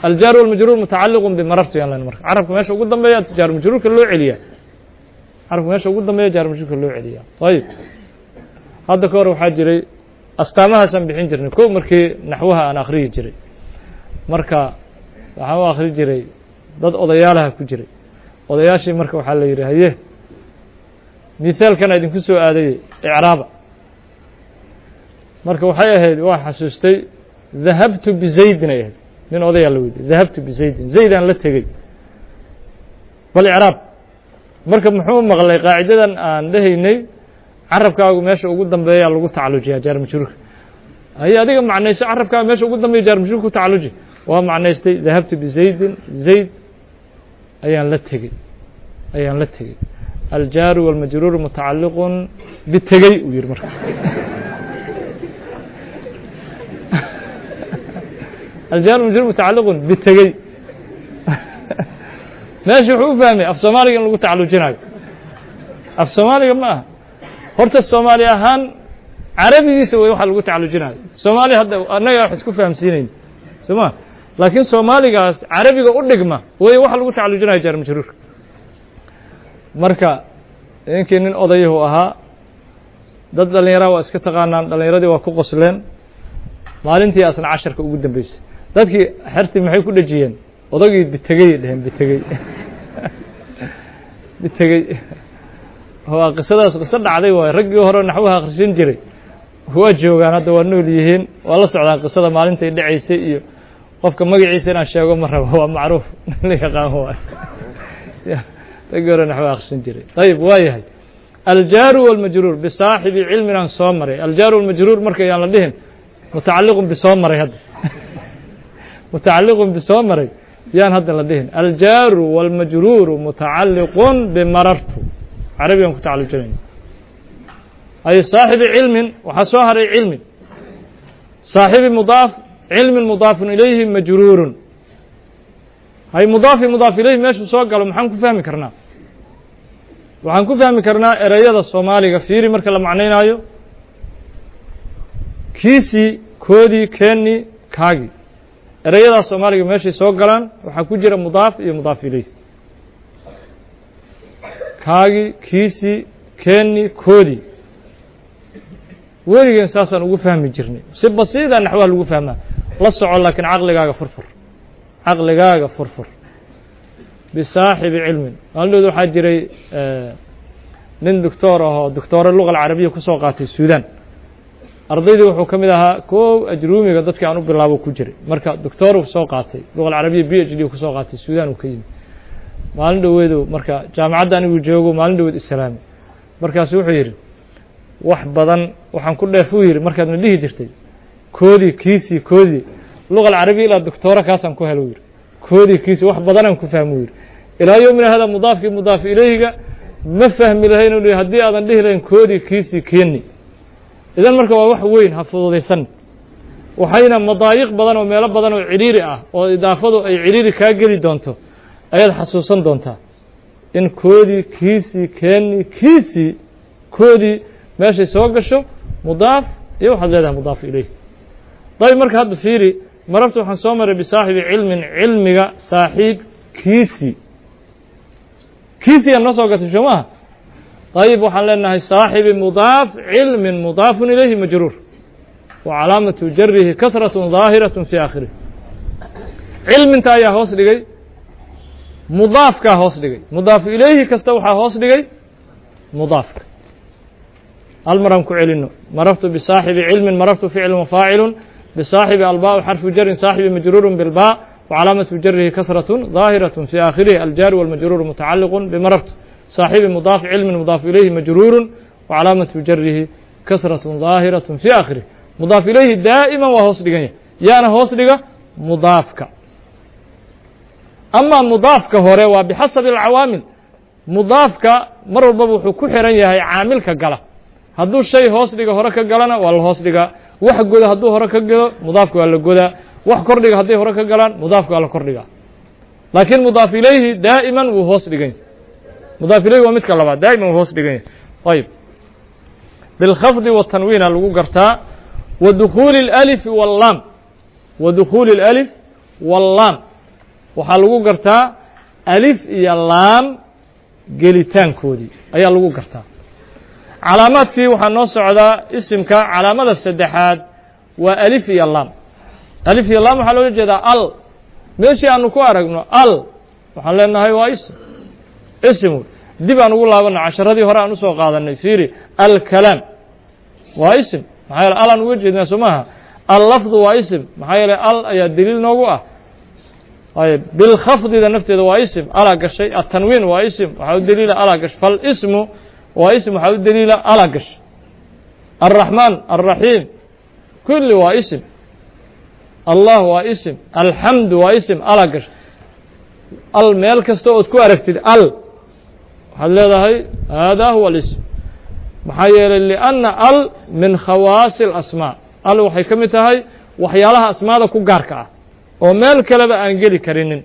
Aljaar walmajruur mutacalliqun bimarartu yaan len. Marka carabka meesha ugu dambeeya jaar majruurka loo celiyaa, carabka meesha ugu dambeeya jaar majruurka loo celiyaa. Ayib, hadda ka hor waxaa jiray astaamahaasaan bixin jirnay ko markii naxwaha aan akhriyi jiray. Marka waxaan u akhri jiray dad odayaalaha ku jiray. Odayaashii marka waxaa la yidhi, haye, mithaalkana idinku soo aadayey, icraaba. Marka waxay ahayd, waa xasuustay, dahabtu bizaydin ay ahayd. Nin odayaa la weydiiyey, dahabtu bizaydin, zaydaan la tegey, bal icraab. Marka muxuu maqlay? Qaacidadan aan dhehaynay, carabkaagu meesha ugu dambeeyaa lagu tacallujiyaa jaar majruurka. Haye, adiga macnayso, carabkaaga meesha ugu dambeeya jaar majruurka ku tacalluji. Waa macnaystay, dahabtu bizaydin, zayd ayaan la tegey, ayaan la tegey. Aljaaru walmajruuru mutacalliqun bitegey, uu yihi. Marka aljaaru majruur mutacalliqun bitegey, meesha wuxuu u fahmay af soomaaliga in lagu tacallujinayo. Af soomaaliga ma aha. Horta soomaali ahaan carabigiisa wey waxa lagu tacallujinayo. Soomaaliya hadda annaga wax isku fahamsiinayn, soo ma? Laakiin soomaaligaas carabiga u dhigma wey waxa lagu tacallujinayo jaar majruurka. Marka ninkii nin odayahu ahaa, dad dhallinyaraha waa iska taqaanaan, dhallinyaradii waa ku qosleen. Maalintii asna casharka ugu dambeysay, dadkii xertii maxay ku dhejiyeen? Odagii bitegey dheheen, bitegey, bitegey. Waa qisadaas qiso dhacday waay. Raggii hore naxwaha akhrisan jiray waa joogaan hadda, waa nool yihiin, waa la socdaan qisada maalintay dhacaysay. Iyo qofka magaciisa inaan sheego ma rabo, waa macruuf, la yaqaan waay. Raggii hore naxwaha akhrisan jiray. Ayib, waa yahay. Aljaaru walmajruur bisaaxibi cilmin aan soo maray. Aljaaru walmajruur marka yaan la dhihin mutacalliqun bisoo maray, hadda mutacalliqun bisoo maray yaan hadda la dhihin. Aljaaru walmajruuru mutacalliqun bimarartu, carabigan ku tacallujinayna. Ay saaxibi cilmin, waxaa soo haray cilmin. Saaxibi mudaaf, cilmin mudaafun ilayhi majruurun. Hay mudaafi mudaaf ilayhi meeshuu soo galo maxaan ku fahmi karnaa? Waxaan ku fahmi karnaa ereyada soomaaliga fiiri marka la macnaynaayo: kiisii, koodii, keenii, kaagii. Ereyadaas soomaaliga meeshay soo galaan waxaa ku jira mudaaf iyo mudaaf ilayh. Kaagii, kiisii, keenii, koodii, weligeen saasaan ugu fahmi jirnay. Si basiida naxwaha lagu fahmaa, la soco, laakiin caqligaaga furfur, caqligaaga furfur. Bisaaxibi cilmin, maalindhood waxaa jiray nin doctoor ahoo doctoore luga alcarabiya kusoo qaatay Suudan. Ardaydii wuxuu ka mid ahaa kow ajruumiga dadkii aan u bilaabo ku jiray. Marka doctoor soo qaatay luga alcarabiya, PhD kusoo qaatay Suudan uu ka yimi. Maalin dhoweedu marka jaamacadda anigu joogo, maalin dhoweed islaami. Markaasu wuxuu yidhi, wax badan waxaan ku dheef, uu yidhi, markaadna dhihi jirtay koodii, kiisii, koodii, luga alcarabiya ilaa doctoora kaasaan ku helo, u yidhi. Koodii, kiisii, wax badanaan ku fahmo, u yidhi. Ilaa yowmina hada mudaafkii mudaaf ilayhiga ma fahmi lahayn, u haddii aadan dhihi lahayn koodii, kiisii, keeni. Idan marka waa wax weyn, ha fududaysan. Waxayna madaayiq badan oo meelo badan oo cidhiiri ah oo idaafadu ay cidhiiri kaa geli doonto ayaad xasuusan doontaa in koodii, kiisii, keeni, kiisii, Koodii meeshay soo gasho mudaaf iyo waxaad leedahay mudaaf ilayh. Dayib, marka hadda fiiri, marartu waxaan soo maray bisaaxibi cilmin, cilmiga saaxiibkiisii. Kiisii aa noo soo gatay, soo maaha? Ayib, waxaan leenahay saaxibi mudaaf, cilmin mudaafun ilayhi majruur wa calaamatu jarihi kasraة daahiraة fi aakhirih. Cilminta ayaa hoos dhigay mudaafkaa, hoos dhigay mudaaf ilayhi kasta, waxaa hoos dhigay mudaafka. Hal mar aan ku celino: marartu bisaaxibi cilmin, marartu ficlu wafaacilu, bisaaxibi albaau xarfu jarin, saaxibi majruuru bilba wcalaamatu jarihi kasraة ظaahiraة fi aakhirihi, aljaari wاlmajruuru mutacaliq bimarartu, saaxibi mudaaf, cilmin mudaaf ilayhi majruuru wcalaamatu jarihi kasraة ظaahiraة fi aakhirih. Mudaaf ilayhi daa'ima waa hoos dhigan yahay, yaana hoos dhiga mudaafka. Ama mudaafka hore waa bixasabi alcawaamil. Mudaafka mar walbaba wuxuu ku xiran yahay caamilka gala. Hadduu shay hoos dhiga hore ka galana, waa la hoos dhigaa. Wax goda hadduu hore ka galo, mudaafka waa la godaa. Wax kordhiga hadday hore ka galaan, mudaafka waa la kordhigaa. Laakiin mudaaf ilayhi daa'iman wuu hoos dhigan yahay. Mudaaf ilayhi waa midka labaad, daa'iman wuu hoos dhigan yahay. Ayib, bilkhafdi watanwiina lagu gartaa, wa dukhuuli اlأlifi wallaam. Wa dukhuuli اlalif wallaam, waxaa lagu gartaa alif iyo laam gelitaankoodii ayaa lagu gartaa. Calaamaadkii waxaa noo socdaa isimka. Calaamada saddexaad waa alif iyo laam. Alif iyo laam waxaa loola jeedaa al. Meeshii aanu ku aragno al, waxaan leenahay waa isim. Isim dib aan ugu laabano casharadii hore aan usoo qaadanay. Fiiri, alkalaam waa isim, maxaa yeele al aan uga jeednaa, soo maaha? Allafdu waa isim, maxaa yeeley al ayaa daliil noogu ah. Ayb, bilkhafdida nafteeda waa isim, alaa gashay. Atanwiin waa isim, waxaa u daliila alaa gashay. Falismu waa isim, waxaa u daliila alaa gashay. Alraxmaan, alraxiim, kulli waa isim. Allah waa isim, alxamdu waa isim, alaa gashay. Al meel kasta ood ku aragtid al, waxaad leedahay haadaa huwa alism. Maxaa yeelay lianna al min khawaasi alasmaa. Al waxay ka mid tahay waxyaalaha asmaada ku gaarka ah oo meel kaleba aan geli karinin,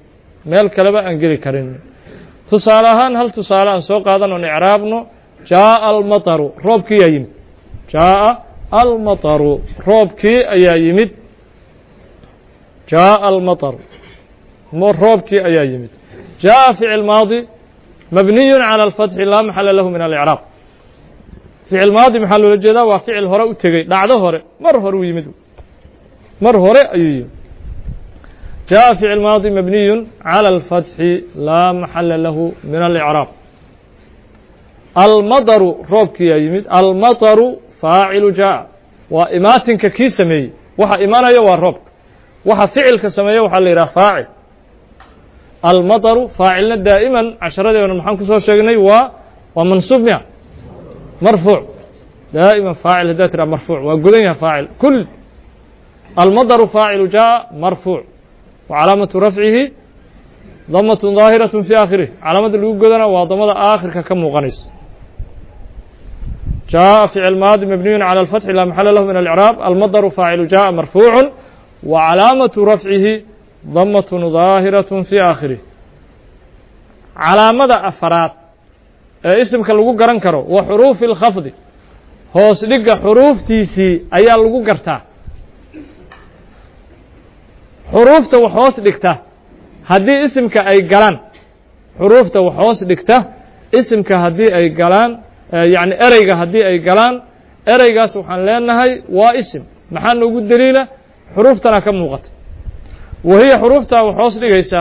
meel kaleba aan geli karinin. Tusaale ahaan, hal tusaale aan soo qaadan oon icraabno: jaaءa almataru, roobkii yaa yimid. Jaaءa almataru, roobkii ayaa yimid. Jaaءa almataru, roobkii ayaa yimid. Jaaءa ficil maadi mabniyu calى alfatxi, laa maxala lahu min alicraab. Ficil maadi maxaa loola jeedaa? Waa ficil hore u tegey, dhacdo hore, mar hore u yimid, mar hore ayuu yimid. Jaaءa ficil maadi mabniyu calى alfatxi, laa maxala lahu min alicraab. Almadaru, roobkiyaa yimid. Almataru faacilu jaaءa, waa imaatinka kii sameeyey. Waxa imanaya waa roobka. Waxa ficilka sameeya waxaa la yidhaha faacil. Almataru faacilna daa'iman casharadeena maxaan kusoo sheegnay? Waa mansuub miya? Marfuuc. Daa'iman faacil haddaa tiraa marfuuc, waa godan yahay faacil kul. Almadaru faacilu jaaءa, marfuuc wa calaamatu rafcihi damatun daahiraة fi aakhirih. Calaamadda lagu godana waa damada aakhirka ka muuqanaysa. Jaaءa ficil maadi mabniyu calى alfatxi, laa maxala lahu min alicraab. Almadaru faacilu jaaءa, marfuucu wa calaamatu rafcihi damatun daahiraة fi aakhirih. Calaamada afaraad ee isimka lagu garan karo wa xuruufi اlkhafdi, hoos dhigga xuruuftiisii ayaa lagu gartaa. Xuruufta wax hoos dhigta haddii isimka ay galaan, xuruufta wax hoos dhigta isimka haddii ay galaan, yacni ereyga haddii ay galaan, ereygaas waxaan leenahay waa isim. Maxaa noogu daliila? Xuruuftana ka muuqata. Wahiya xuruuftaa wax hoos dhigaysa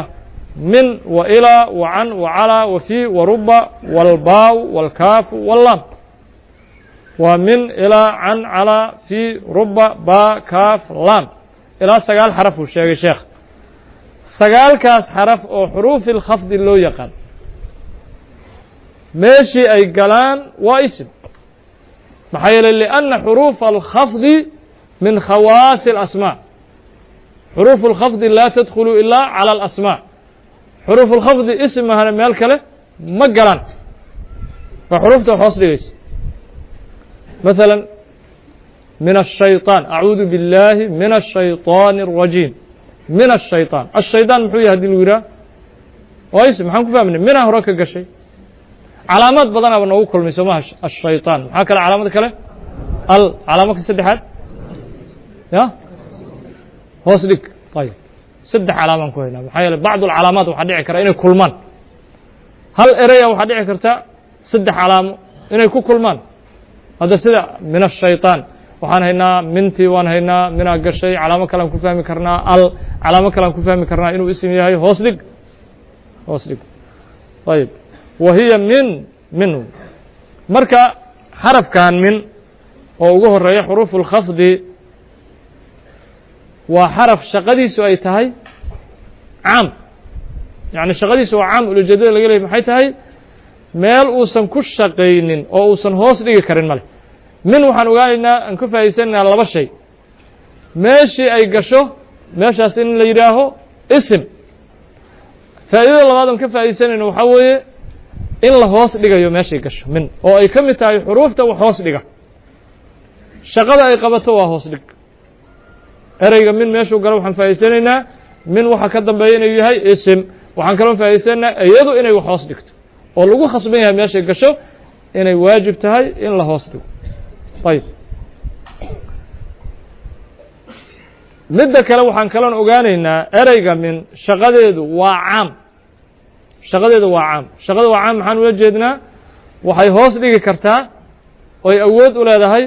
min wa ilaa wa can wa calaa wa fii wa ruba walbaaw walkaafu wallaam. Waa min, ilaa, can, calaa, fii, ruba, baa, kaaf, laam, ilaa 9 xaraf uu sheegay sheekh. Sagaalkaas xaraf oo xuruufi lkhafdi loo yaqaan meeshii ay galaan waa isim. Maxaa yeelay lianna xuruufa alkhafdi min khawaasi alasmaa. Xuruufu اlkhafdi laa tadkhulu ilaa calى alasmaa. Xuruuf اlkhafdi isim mahane meel kale ma galaan. Waa xuruufta wax hoos dhigaysa. Maثala min الshayطaan, acuudu biاllaahi min الshayطaani الrajiim. Min الshayطaan, الshayطaan muxuu yahay hadii lagu yidhaha? Waa ism. Maxaan ku fahmnay? Minaa hore ka gashay. Calaamaad badanaaba noogu kulmay, soo maha? Ashayطaan. Maxaa kale? Calaamad kale, al. Calaamo ka saddexaad ya hoos dhig. Ayib, saddex calaamaan ku haynaa. Maxaa yeeley bacd alcalaamaat waxaa dhici kara inay kulmaan. Hal eraya waxaa dhici karta saddex calaamo inay ku kulmaan. Hadda sida min ashayطaan waxaan haynaa mintii, waan haynaa minaa gashay, calaamo kalean ku fahmi karnaa, al, calaamo kalean ku fahmi karnaa inuu isim yahay. Hoos dhig, hoos dhig. Ayib, wa hiya min, min. Marka xarafkan min oo ugu horeeya xuruufu اlkhafdi waa xaraf shaqadiisu ay tahay caam. Yani shaqadiisu waa caam. Ulajeedada laga leeyay maxay tahay? Meel uusan ku shaqaynin oo uusan hoos dhigi karin male. Min waxaan ogaanaynaa, aan ka faa'idaysanaynaa laba shay: meeshii ay gasho meeshaas in la yidhaaho isim. Faa'iidada labaad oon ka faa'iidaysanayno waxaa weeye in la hoos dhigayo meeshay gasho min, oo ay ka mid tahay xuruufta wax hoos dhiga. Shaqada ay qabato waa hoos dhig. Ereyga min meeshuu galo waxaan faa'idaysanaynaa min waxa ka dambeeya inuu yahay isim. Waxaan kaloo faa'idaysanaynaa iyadu inay wax hoos dhigto, oo lagu khasban yahay meeshay gasho inay waajib tahay in la hoos dhigo. Ayib, midda kale waxaan kaloon ogaanaynaa ereyga min shaqadeedu waa caam. Shaqadeedu waa caam. Shaqada waa caam maxaan ula jeednaa? Waxay hoos dhigi kartaa oy awood u leedahay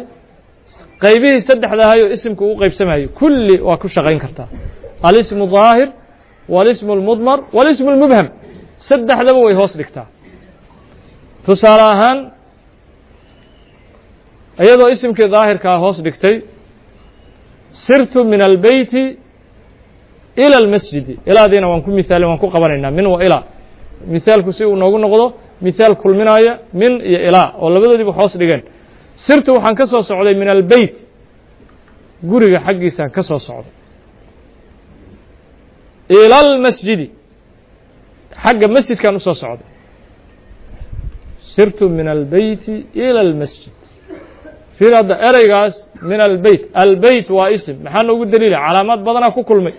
qaybihii saddexda ahay oo isimku u qaybsamayo kulli waa ku shaqayn kartaa: alismu daahir, walismu اlmudmar, walismu اlmubham. Saddexdaba way hoos dhigtaa. Tusaale ahaan, iyadoo isimkii daahirkaa hoos dhigtay, sirtu min albeyti ilى اlmasjidi. Ilaadiina waan ku miaalin, waan ku qabanaynaa min wa ilaa, mithaalku si uu noogu noqdo mithaal kulminaaya min iyo ilaa oo labadoodiiba hoos dhigeen. Sirtu waxaan ka soo socday, min albeyt, guriga xaggiisaan ka soo socday, ilى اlmasjidi, xagga masjidkaan usoo socday. Sirtu min albeyti ilى اlmasjid. Fiir hadda ereygaas min albeyt. Albeyt waa isim. Maxaa noogu daliila? Calaamaad badanaa ku kulmay.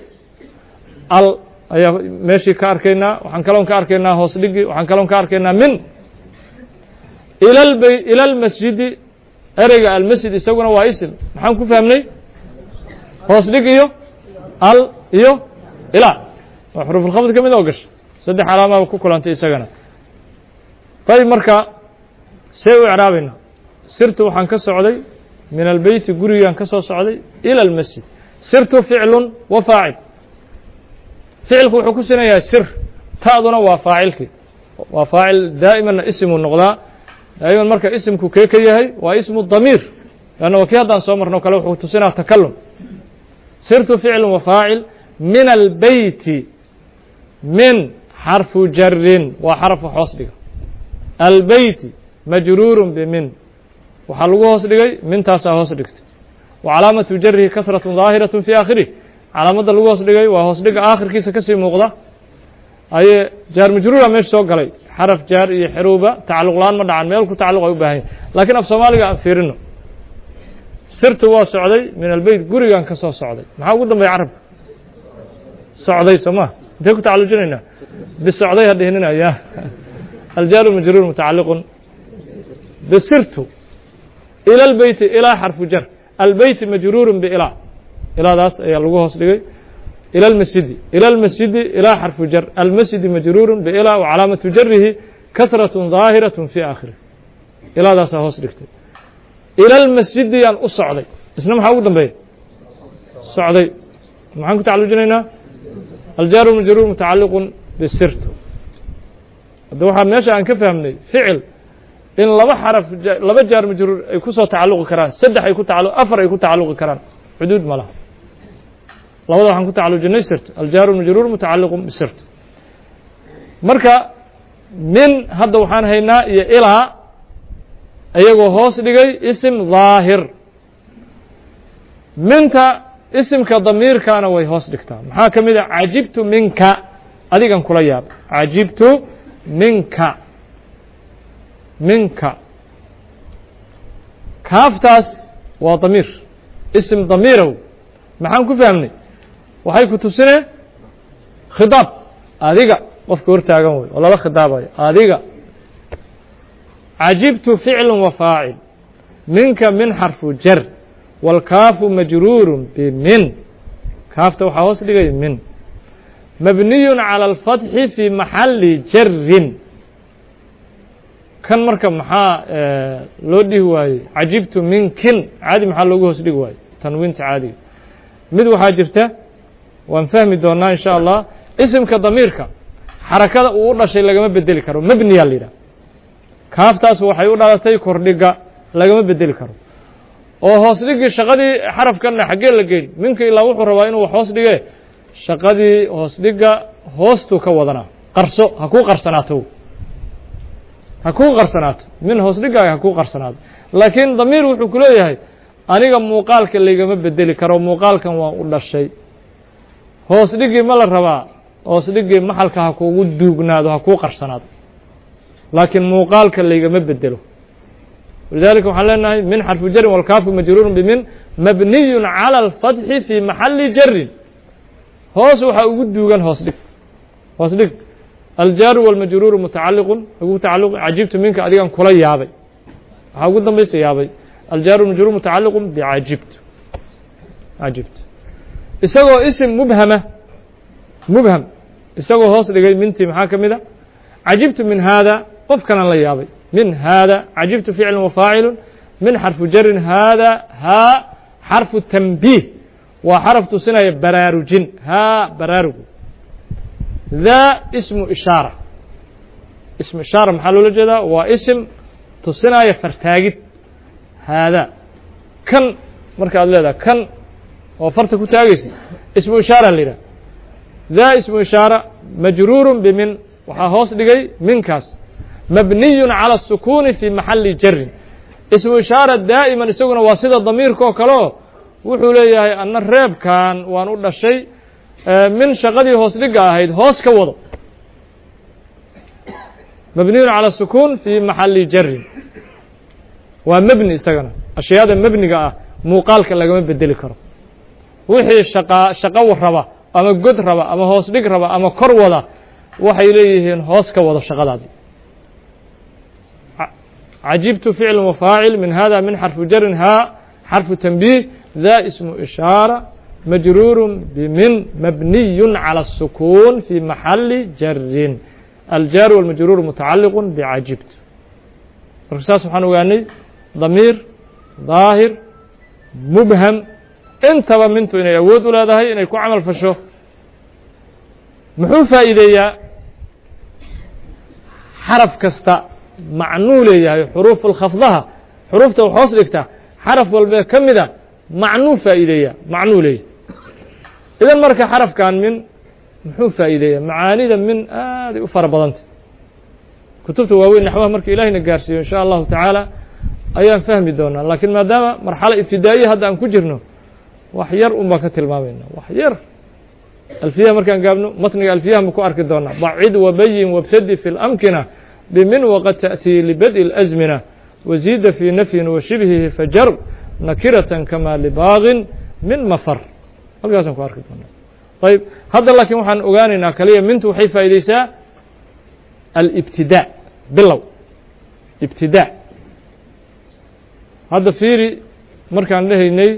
Al ayaa meeshii ka arkaynaa, waxaan kaloon ka arkaynaa hoos dhigi, waxaan kaloon ka arkaynaa min. Ilal ila almasjidi, ereyga almasjid isaguna waa isim. Maxaan ku fahmnay? Hoos dhig iyo al iyo ilaa waa xuruufulkhafd ka mid oo gashay. Saddex calaamaaba ku kulantay isagana. Ayib, marka see u icraabayna? Sirtu waxaan ka socday, min albeyti, gurigaan ka soo socday, ila almasjid. Sirtu ficlun wa faacil. Ficilku wuxuu ku sinayahay sir, ta'duna waa faacilkii, waa faacil. Daa'imanna isimuu noqdaa daa'iman. Marka isimku kee ka yahay? Waa ismu damiir, leanna waa kii haddaan soo marno kale, wuxuu tusinaa takalum. Sirtu ficlun wa faacil. Min albeyti, min xarfu jarin, waa xaraf wax hoos dhiga. Albeyti majruurun bimin, waxaa lagu hoos dhigay mintaasaa hoos dhigtay. Wa calaamatu jarihi kasratu daahiraة fi aakhirih. Calaamadda lagu hoos dhigay waa hoos dhiga aakhirkiisa kasii muuqda. Aye, jaar majruura meesha soo galay, xaraf jaar iyo xeruuba tacalluq la-aan ma dhacan, meel ku tacalluq ay u baahan yahy. Lakiin af soomaaliga aan fiirino: sirtu waa socday, min albeyt, gurigan ka soo socday. Maxaa ugu dambeeya carabka? Socday, soo ma? Intee ku tacallujinaynaa? Bisocday ha dhihinina. Aljaaru majruur mutacalliqun bisirtu. Ila albeyti, ilaa xarfu jar, albeyti majruurun biilaa, ilaadaas ayaa lagu hoos dhigay. Ila almasjidi, ila almasjidi, ilaa xarfu jar, almasjidi majruurun biilaa wa calaamatu jarihi kasraة daahiraة fi aakhirih. Ilaadaasaa hoos dhigtay. Ila almasjidi yaan u socday, isna maxaa ugu dambeeya? Socday. Maxaan ku tacallujinaynaa? Aljaaru majruur mutacalliqun bisirtu. Hadda waxaa meesha aan ka fahmnay ficil in laba xaraf, laba jaar majruur ay ku soo tacalluqi karaan, saddex ay ku tacalu, afar ay ku tacalluqi karaan, xuduud ma laha. Labada waxaan ku tacallujinay sirtu, aljaaru majruur mutacalliqun bisirtu. Marka min hadda waxaan haynaa iyo ilaa iyagoo hoos dhigay isim daahir. Minta isimka damiirkaana way hoos dhigtaa. Maxaa ka mid a? Cajibtu minka, adigan kula yaaba. Cajibtu minka, minka kaaftaas waa damiir, isim damiirow. Maxaan ku fahmnay? Waxay ku tusinee khidaab, adiga qofka hortaagan wey oo lala khidaabayo adiga. Cajibtu ficlu wa faacil, minka min xarfu jar, wاlkaafu majruuru bimin, kaafta waxaa hoos dhigaya min, mabniyu calى اlfatxi fi maxali jarin. Kan marka maxaa loo dhihi waayey cajibtu minkin caadi? Maxaa loogu hoos dhigi waayey tanwiinta caadiga? Mid waxaa jirta, waan fahmi doonaa in sha Allah. Isimka damiirka xarakada uu u dhashay lagama bedeli karo, mabniyaa la yidhaha. Kaaftaas waxay u dhalatay kordhiga, lagama bedeli karo. Oo hoos dhigii shaqadii xarafkanna xaggee la geyn? Minka ilaa wuxuu rabaa inuu wax hoos dhige, shaqadii hoos dhiga hoostuu ka wadanaa. Qarso, ha kuu qarsanaato, ha kuu qarsanaato, min hoos dhigaaga ha kuu qarsanaato. Laakiin damiir wuxuu ku leeyahay, aniga muuqaalka laygama bedeli karo, muuqaalkan waan u dhashay. Hoos dhigii ma la rabaa? Hoos dhigii maxalka ha kuugu duugnaado, ha kuu qarsanaado, laakiin muuqaalka laygama bedelo. Walidalika waxaan leenahay min xarfu jarin, walkaafu majruurun bimin, mabniyun calى alfatxi fi maxali jarin. Hoos waxaa ugu duugan hoos dhig, hoos dhig. Aljaaru walmajruuru mutacaliqun, ugu tacalluq cajibtu minka, adigan kula yaabay. Waxaa ugu dambaysa yaabay. Aljaaru majruur mutacaliqun bicajibtu. Cajibtu isagoo isim mubhama, mubham isagoo hoos dhigay mintii, maxaa ka mid a? Cajibtu min haada, qof kalan la yaabay. Min haada, cajibtu ficlu wa faacilu, min xarfu jarin, haada haa xarfu tanbiih, waa xaraf tusinaya baraarujin, haa baraarugu. Daa ismu ishaara. Ismu ishaara maxaa loola jeedaa? Waa isim tusinaya fartaagid. Haada, kan marka aad leedahay, kan oo farta ku taagaysa, ismu ishaara la yidhaha. Daa ismu ishaara majruuru bimin, waxaa hoos dhigay minkaas, mabniyun calى الsukuuni fi maxali jarin. Ismu ishaara daa'iman isaguna waa sida damiirka oo kale, oo wuxuu leeyahay, anna reebkan waan u dhashay, min shaqadii hoos dhigga ahayd hoos ka wado. Mabniyun calى الsukuun fi maxali jarin, waa mebni isagana. Ashyaada mebniga ah muuqaalka lagama bedeli karo. Wixii shaqa shaqo raba, ama god raba, ama hoos dhig raba, ama kor wada, waxay leeyihiin hoos ka wado shaqadaadi. Cajibtu ficlu wafaacil, min hada min xarfu jarin, haa xarfu tanbiih, daa ismu ishaara majruuru bimin, mabniyu calى الsukuun fi maxali jarin. Aljaaru walmajruur mutacaliq bicajibtu. Marka saas waxaan ogaanay damiir daahir, mubham, intaba mintu inay awood u leedahay inay ku camal fasho. Muxuu faa'iideeyaa? Xaraf kasta macnuu leeyahay. Xuruuf alkhafdaha, xuruufta wax hoos dhigta, xaraf walbee ka mida macnuu faa'iideeyaa, macnuu leeyahay. Idan marka xarafkan min muxuu faa'iideeyaa? Macaanida min aaday u fara badanta. Kutubta waaweyn naxwaha marka ilahayna gaarsiiyo in sha Allahu tacaala ayaan fahmi doonaa, laakiin maadaama marxalo ibtidaa'iya hadda aan ku jirno, wax yar un baan ka tilmaamayna, wax yar. Alfiyaha markaan gaabno, matniga alfiyaha ma ku arki doonaa. Bacid wabayin wاbtadi fi اlamkina bimin waqad ta'tii libad'i اlأzmina, waziida fii nafyin washibhihi fajar nakiratan kama libaagin min mafar. Halkaasaan ku arki doonaa. Ayib, hadda laakiin waxaan ogaanaynaa kaliya mintu waxay faa'iideysaa alibtidaa, bilow, ibtidaa. Hadda fiiri, markaan dhehaynay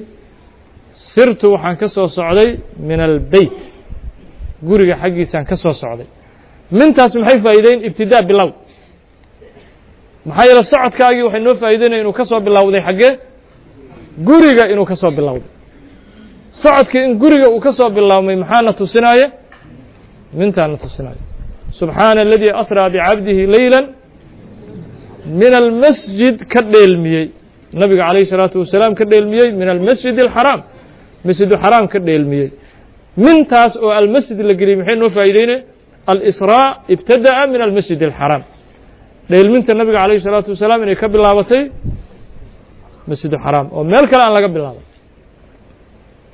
sirtu, waxaan ka soo socday min albeyt, guriga xaggiisaan ka soo socday, mintaas maxay faa'iideyn? Ibtidaa, bilow. Maxaa yeele socodkaagii waxay noo faa'ideynaya inuu ka soo bilowday xaggee? Guriga inuu ka soo bilowday. Socodkii in guriga uu ka soo bilaabmay maxaana tusinaaye? Mintaana tusinaayo. Subxaana aladii asraa bicabdihi leyla min almasjid, ka dheelmiyey nabiga calayhi الsalaatu wasalaam, ka dheelmiyey min almasjid alxaraam, masjiduxaraam ka dheelmiyey. Mintaas oo almasjid la geliyey maxay noo faa'iideyne? Alisraa ibtada'a min almasjid alxaraam, dheelminta nabiga calayhi الsalaatu wasalaam inay ka bilaabatay masjiduxaraam oo meel kale aan laga bilaabay.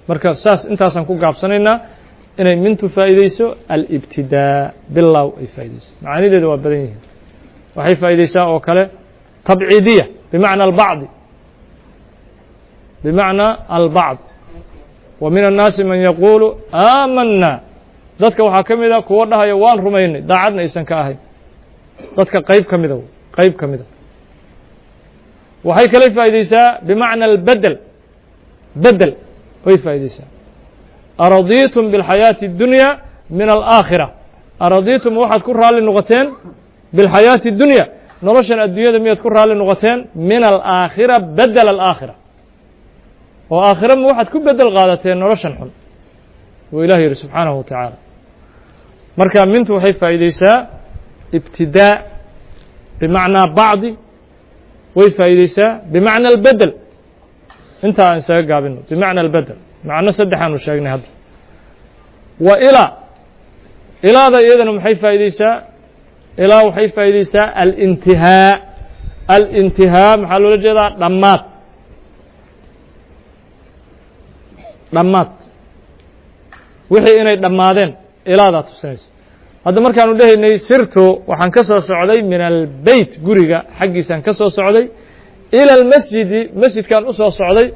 Marka saas intaasaan ku gaabsanaynaa, inay mintu faa'iideyso alibtidaa, bilow ay faaideyso. Macaanideeda waa badan yihiin. Waxay faa'iideysaa oo kale tabciidiya, bimacna albacdi, bimacna albacd. Wa min annaasi man yaquulu aamanna, dadka waxaa ka mid a kuwo dhahaya waan rumaynay, daacadna aysan ka ahayn. Dadka qayb ka mida, qayb ka mida. Waxay kala faa'iideysaa bimacna albedel, bedel way faa'iideysaa. Aradiitum biاlxayaati اddunya min alaakhira, aradiitum waxaad ku raalli noqoteen, bilxayaati اdunya noloshan adduunyada miyaad ku raalli noqoteen, min alaakhira bedel alaakhira, oo aakhira ma waxaad ku bedel qaadateen noloshan xun, wuu ilah yidhi subxaanahu wa tacaala. Marka mintu waxay faa'iideysaa ibtidaa bimacnaa bacdi, way faa'iideysaa bimacna albedel. Intaa aan isaga gaabino bimacna albedel, macno saddexaanu sheegnay hadda. Wa ilaa, ilaada iyadana maxay faa'iideysaa? Ilaa waxay faa'iideysaa alintihaa. Alintihaa maxaa loola jeedaa? Dhammaad, dhammaad, wixii inay dhammaadeen ilaadaa tusinaysa. Hadda markaanu dhehaynay sirtu waxaan ka soo socday, min albeyt guriga xaggiisaan ka soo socday, ila almasjidi masjidkaan u soo socday,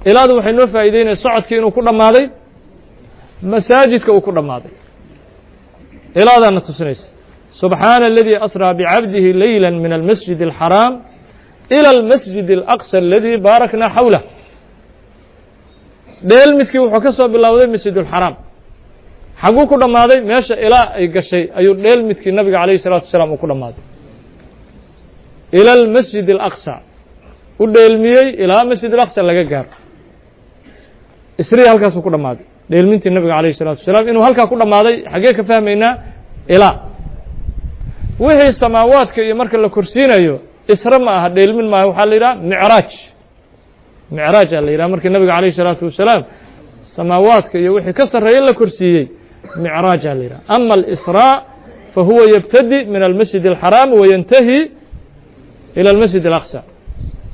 ilaadu waxay noo faa'iideynaya socodkii inuu ku dhammaaday masaajidka uu ku dhammaaday, ilaadaana tusinaysa. Subxaana aladii asraa bicabdihi leyla min almasjid alxaraam ila almasjid alaqsa aladii baaraknaa xawlah. Dheelmidkii wuxuu ka soo bilowday masjid ulxaraam, xaguu ku dhammaaday? Meesha ilaa ay gashay ayuu dheelmidkii nabiga calayhi الsalatu wasalaam uu ku dhammaaday, ila almasjid alaqsa u dheelmiyey ilaa masjid alaqsa laga gaaro. Isrii halkaasuu ku dhammaaday dheelmintii nabiga calayhi الsalatu wasalaam. Inuu halkaa ku dhammaaday xaggee ka fahmaynaa? Ilaa wixii samaawaadka iyo marka la korsiinayo isre ma aha, dheelmin maaha, waxaa la yidhaha micraaj. Micraaj aa la yidhaha markii nabiga calayhi الsalaatu wasalaam samaawaadka iyo wixii ka sarreeye la korsiiyey, micraaj aa la yidhaha. Ama alisraa fa huwa yabtadi min almasjid alxaraam wayantahi ila almasjid alaqsa,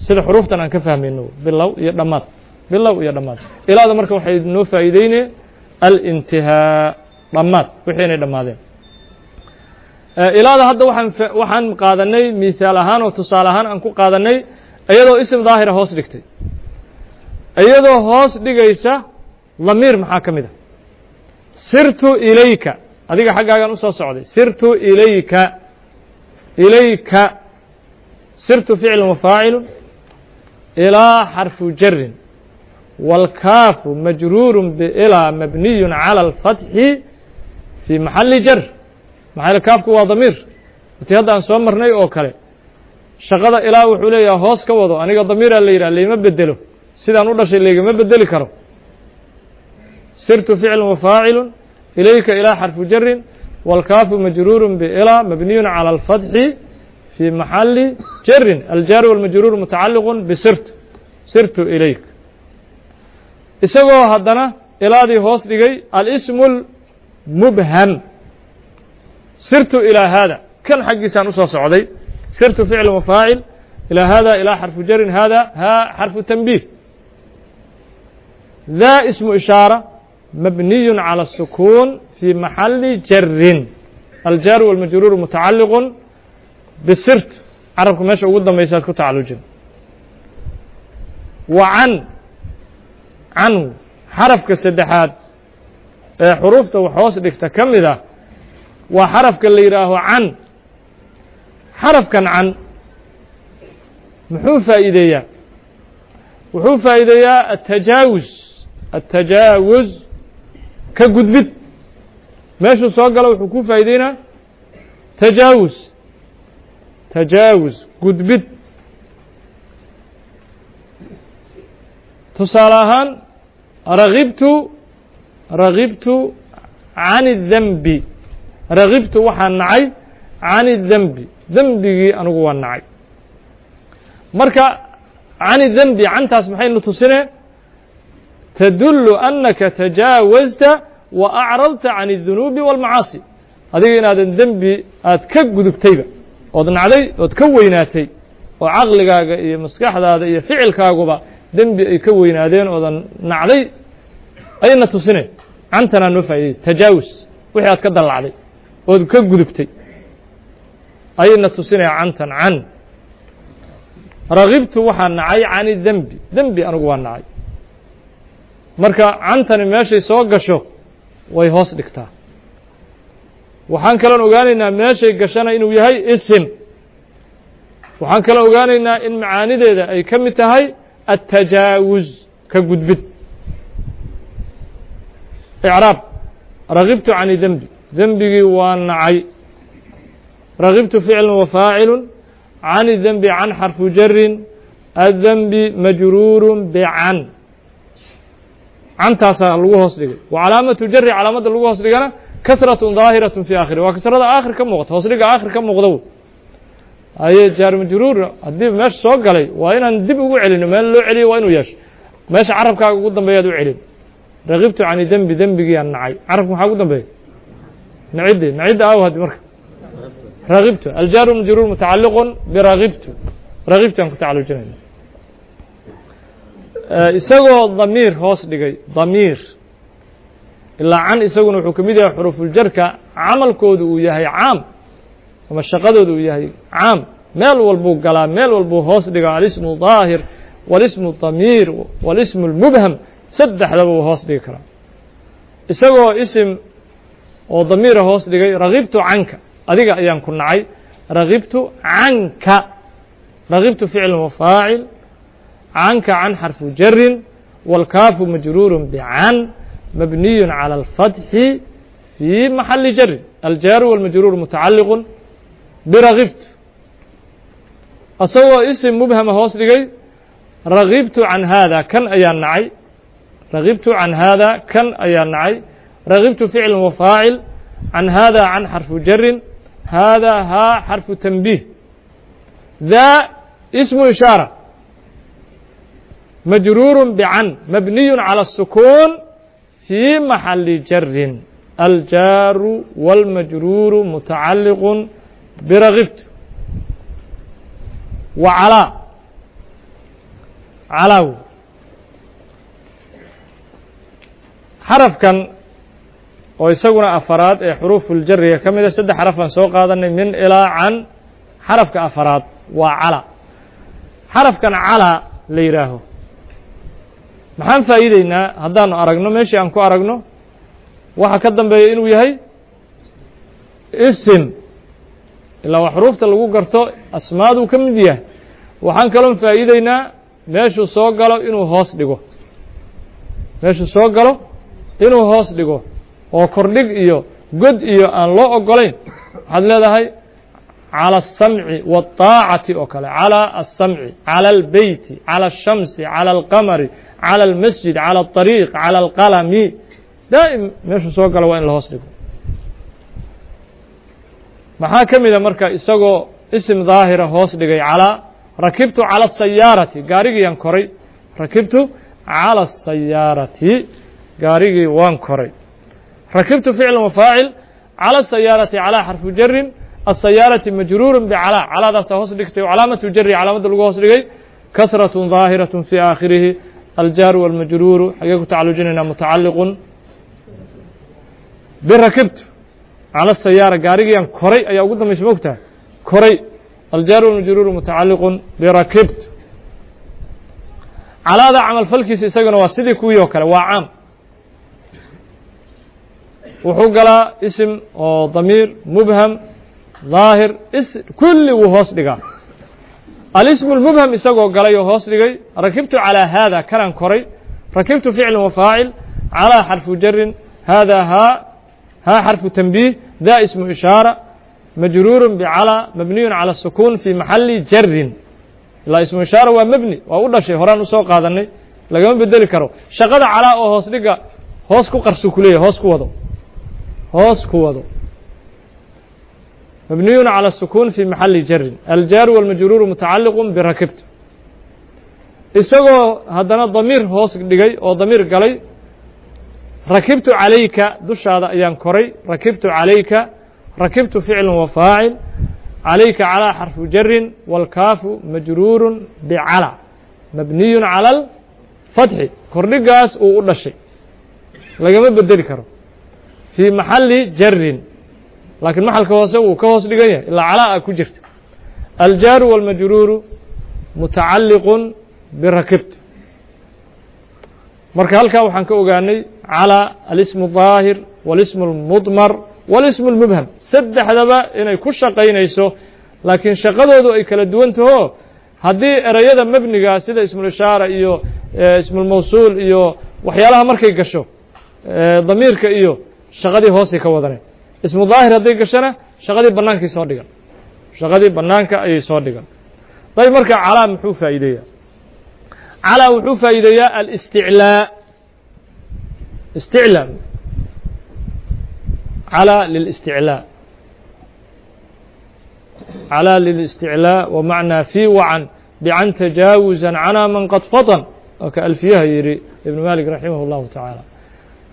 sida xuruuftan aan ka fahmayno, bilow iyo dhammaad, bilow iyo dhammaad. Ilaada marka waxay noo faa'iideyne alintihaa, dhammaad, wixii inay dhammaadeen. Ilaada hadda waxaan qaadanay misaal ahaan oo tusaale ahaan aan ku qaadanay iyadoo isim daahira hoos dhigtay, iyadoo hoos dhigaysa damiir. Maxaa ka mid a? Sirtu ilayka, adiga xaggaagan usoo socday. Sirtu ilayka, ilayka sirtu ficlu wa faacilu, ilaa xarfu jarin, wاlkaafu majruuru bilaa mabniyu calى اlfatxi fii maxali jar. Maxaa yele kaafku waa damiir, tii hadda aan soo marnay oo kale. Shaqada ilaa wuxuu leeyahay hoos ka wado, aniga damiiraa la yidhah, laima bedelo, sidaan u dhashay laygama bedeli karo. Sirtu ficlu wa faacilu, ilayka ilaa xarfu jarin, wاlkaafu majruuru bilaa mabniyu calى اlfatxi fii maxali jarin, aljaaru walmajruur mutacaliqu bisirtu, sirtu ilayk. Isagoo haddana ilaadii hoos dhigay alismu اlmubham, sirtu ilaa haada, kan xaggiisaan usoo socday. Sirtu ficlu wa faacil, ilaa hada ilaa xarfu jarin, hada haa xarfu tanbiih, daa ismu ishaara mabniyu calى الsukuun fii maxali jarin, aljaaru walmajruur mutacaliqu bisirt, carabku meesha ugu dambaysaad ku tacalujin. Wa can, can xarafka saddexaad ee xuruufta wax hoos dhigta ka mid ah waa xarafka la yidhaaho can. Xarafkan can muxuu faa'iideeyaa? Wuxuu faa'iideeyaa atajaawuz, atajaawuz ka gudbid. Meeshuu soo galo wuxuu ku faa'iideynaa tajaawuz, tajaawuz gudbid. Tusaale ahaan, ragibtu, ragibtu can الdenbi, ragibtu waxaan nacay, can الdenbi dembigii anigu waa nacay. Marka can dembi, cantaas maxaynu tusine? Tadullu annaka tajaawazta wa acradta can الdunuubi wاlmacaasi, adiga inaadan dembi aad ka gudubtayba ood nacday ood ka weynaatay, oo caqligaaga iyo maskaxdaada iyo ficilkaaguba dembi ay ka weynaadeen oodan nacday ayna tusine. Cantanaa noo faa'idaysa tajaawus, wixii aad ka dallacday ood ka gudubtay ayayna tusinaya cantan. Can ragibtu waxaa nacay, cani dembi, dembi anigu waa nacay. Marka cantani meeshay soo gasho way hoos dhigtaa. Waxaan kaloon ogaanaynaa meeshay gashana inuu yahay isim. Waxaan kala ogaanaynaa in macaanideeda ay ka mid tahay aلtajaawuz, ka gudbid. Icraab: ragibtu can dembi, dembigii waa nacay. Ragibtu ficlu wa faacilu, can dembi can xarfu jarin, addenbi majruuru bican, cantaasaa lagu hoos dhigay. Wa calaamatu jari, calaamadda lagu hoos dhigana, kasratun daahiratu fi aakhiri, waa kasrada aakhir ka muuqata, hoos dhiga aakhir ka muuqda. Aye, jaar majruur haddii meesha soo galay, waa inaan dib ugu celino, meel loo celiyo waa inuu yeesho. Meesha carabkaaga ugu dambeeyaad u celin. Ragibtu cani dembi, dembigiiaan nacay. Carabka maxaa ugu dambeeya? Nacidde, nacidda aaw haddi. Marka ragibtu, aljaaru majruur mutacaliqun biragibtu, ragibtu aan ku tacalujinayna. Isagoo damiir hoos dhigay, damiir ilaa can, isaguna wuxuu ka mid yahay xurufuljarka camalkoodu uu yahay caam ama shaqadoodu uu yahay caam, meel walbuu galaa, meel walbuu hoos dhigaa. Alismu daahir walismu damiir walismu اlmubham, saddexdaba uu hoos dhigi karaa. Isagoo isim oo damiira hoos dhigay, ragibtu canka, adiga ayaan ku nacay. Ragibtu canka, ragibtu ficlu wa faacil, canka can xarfu jarin, wاlkaafu majruuru bcan, mabniyu calى اlfatxi fii maxali jarin, aljaaru wاlmajruur mutacaliqu biragibtu. Isagoo isim mubhama hoos dhigay, ragibtu can haada, kan ayaa nacay. Ragibtu can haada, kan ayaa nacay. Ragibtu ficlu wa faacil, can haada can xarfu jarin, haada haa xarfu tanbiih, daa ismu ishaara, majruur bcan, mabniyu calى الsukuun fii maxali jarin, aljaaru wاlmajruuru mutacaliqu biragibtu. Wa calaa, calaaw xarafkan oo isaguna afaraad ee xuruufuljariga ka mida. Saddex xaraf baan soo qaadanay, min, ilaa, can. Xarafka afaraad waa cala. Xarafkan calaa la yidhaaho maxaan faa'iideynaa haddaanu aragno? Meeshii aan ku aragno waxa ka dambeeya inuu yahay isim, ilaa waa xuruufta lagu garto asmaaduu ka mid yahay. Waxaan kaloon faa'iideynaa meeshuu soo galo inuu hoos dhigo, meeshuu soo galo inuu hoos dhigo oo kordhig iyo god iyo aan loo ogolayn. Waxaad leedahay calى الsamci والطaacati oo kale, calى الsamci, calى اlbeyti, calى الshamsi, calى اlqamari, calى اlmasjid, calى الطariiq, calى اlqalami. Daa'im meeshuu soo galo waa in la hoos dhigo. Maxaa ka mida marka isagoo isim daahira hoos dhigay calaa? Rakibtu calى الsayaarati, gaarigiiyaan koray. Rakibtu calى الsayaarati, gaarigii waan koray. Rakibtu ficl wa faacil, calى الsayaarati calى xarfu jarin, aلsayaarati majruuru bcalaa, calaadaasaa hoos dhigtay. Calaamatu jari, calaamadda lagu hoos dhigay, kasraة ظaahiraة fi aakhirihi. Aljaaru wاlmajruuru xagee ku tacalujinayna? Mutacaliqu birakibtu calى sayaara, gaarigiiaan koray ayaa ugu dambaysa, mogtahay koray. Aljaaru wاlmajruuru mutacaliqu birakibtu. Calaada camalfalkiisa isaguna waa sidii kuwii oo kale, waa caam. Wuxuu galaa isim oo damiir, mubham, daahir, kulli wuu hoos dhigaa. Alismu اlmubham isagoo galay oo hoos dhigay, rakibtu calىa haada, kanaan koray. Rakibtu ficlu wa faacil, calىa xarfu jarin, haada haa, haa xarfu tanbiih, da ismu ishaara, majruuru bcalى, mabniyun calى الsukuun fi maxali jarin. Ilaa ismu ishaara waa mebni, waa u dhashay, horaan usoo qaadanay, lagama bedeli karo shaqada calaa oo hoos dhiga. Hoos ku qarsu kuleeyahy, hoos ku wado, hoos ku wado. Mabniyun calى الsukuun fi maxali jarin, aljaaru wاlmajruuru mutacaliqu birakibtu. Isagoo haddana damiir hoos dhigay oo damiir galay, rakibtu calayka, dushaada ayaan koray. Rakibtu calayka, rakibtu ficlu wa faacil, calayka calىa xarfu jarin, wاlkaafu majruuru bcalى, mabniyu calى اlfatxi, kordhigaas uu u dhashay lagama bedeli karo, fii maxali jarin, laakiin maxalka hoose wuu ka hoos dhigan yahay ilaa calaa a ku jirta. Aljaaru wاlmajruuru mutacaliqu birakibtu. Marka halkaa waxaan ka ogaanay calى alismu الظaahir wاlismu اlmudmar wاlismu اlmubham, saddexdaba inay ku shaqaynayso. Laakiin shaqadoodu ay kala duwan taho. Haddii ereyada mebniga sida ismulishaara iyo ismulmawsuul iyo waxyaalaha markay gasho damiirka iyo shaqadii hoosay ka wadaneen. Ismu daahir hadday gashona shaqadii bannaankay soo dhigan, shaqadii bannaanka ayay soo dhigan. Dayb, marka calaa muxuu faa'iideeyaa? Calaa wuxuu faa'iideeyaa alisticlaa, isticlaa, calaa lilisticlaa, calaa lilisticlaa wa macnaa fii wacan bican tajaawuzan canaa man qad fatan, oo ka alfiyaha yidhi ibnu malik raximah اllahu tacaala.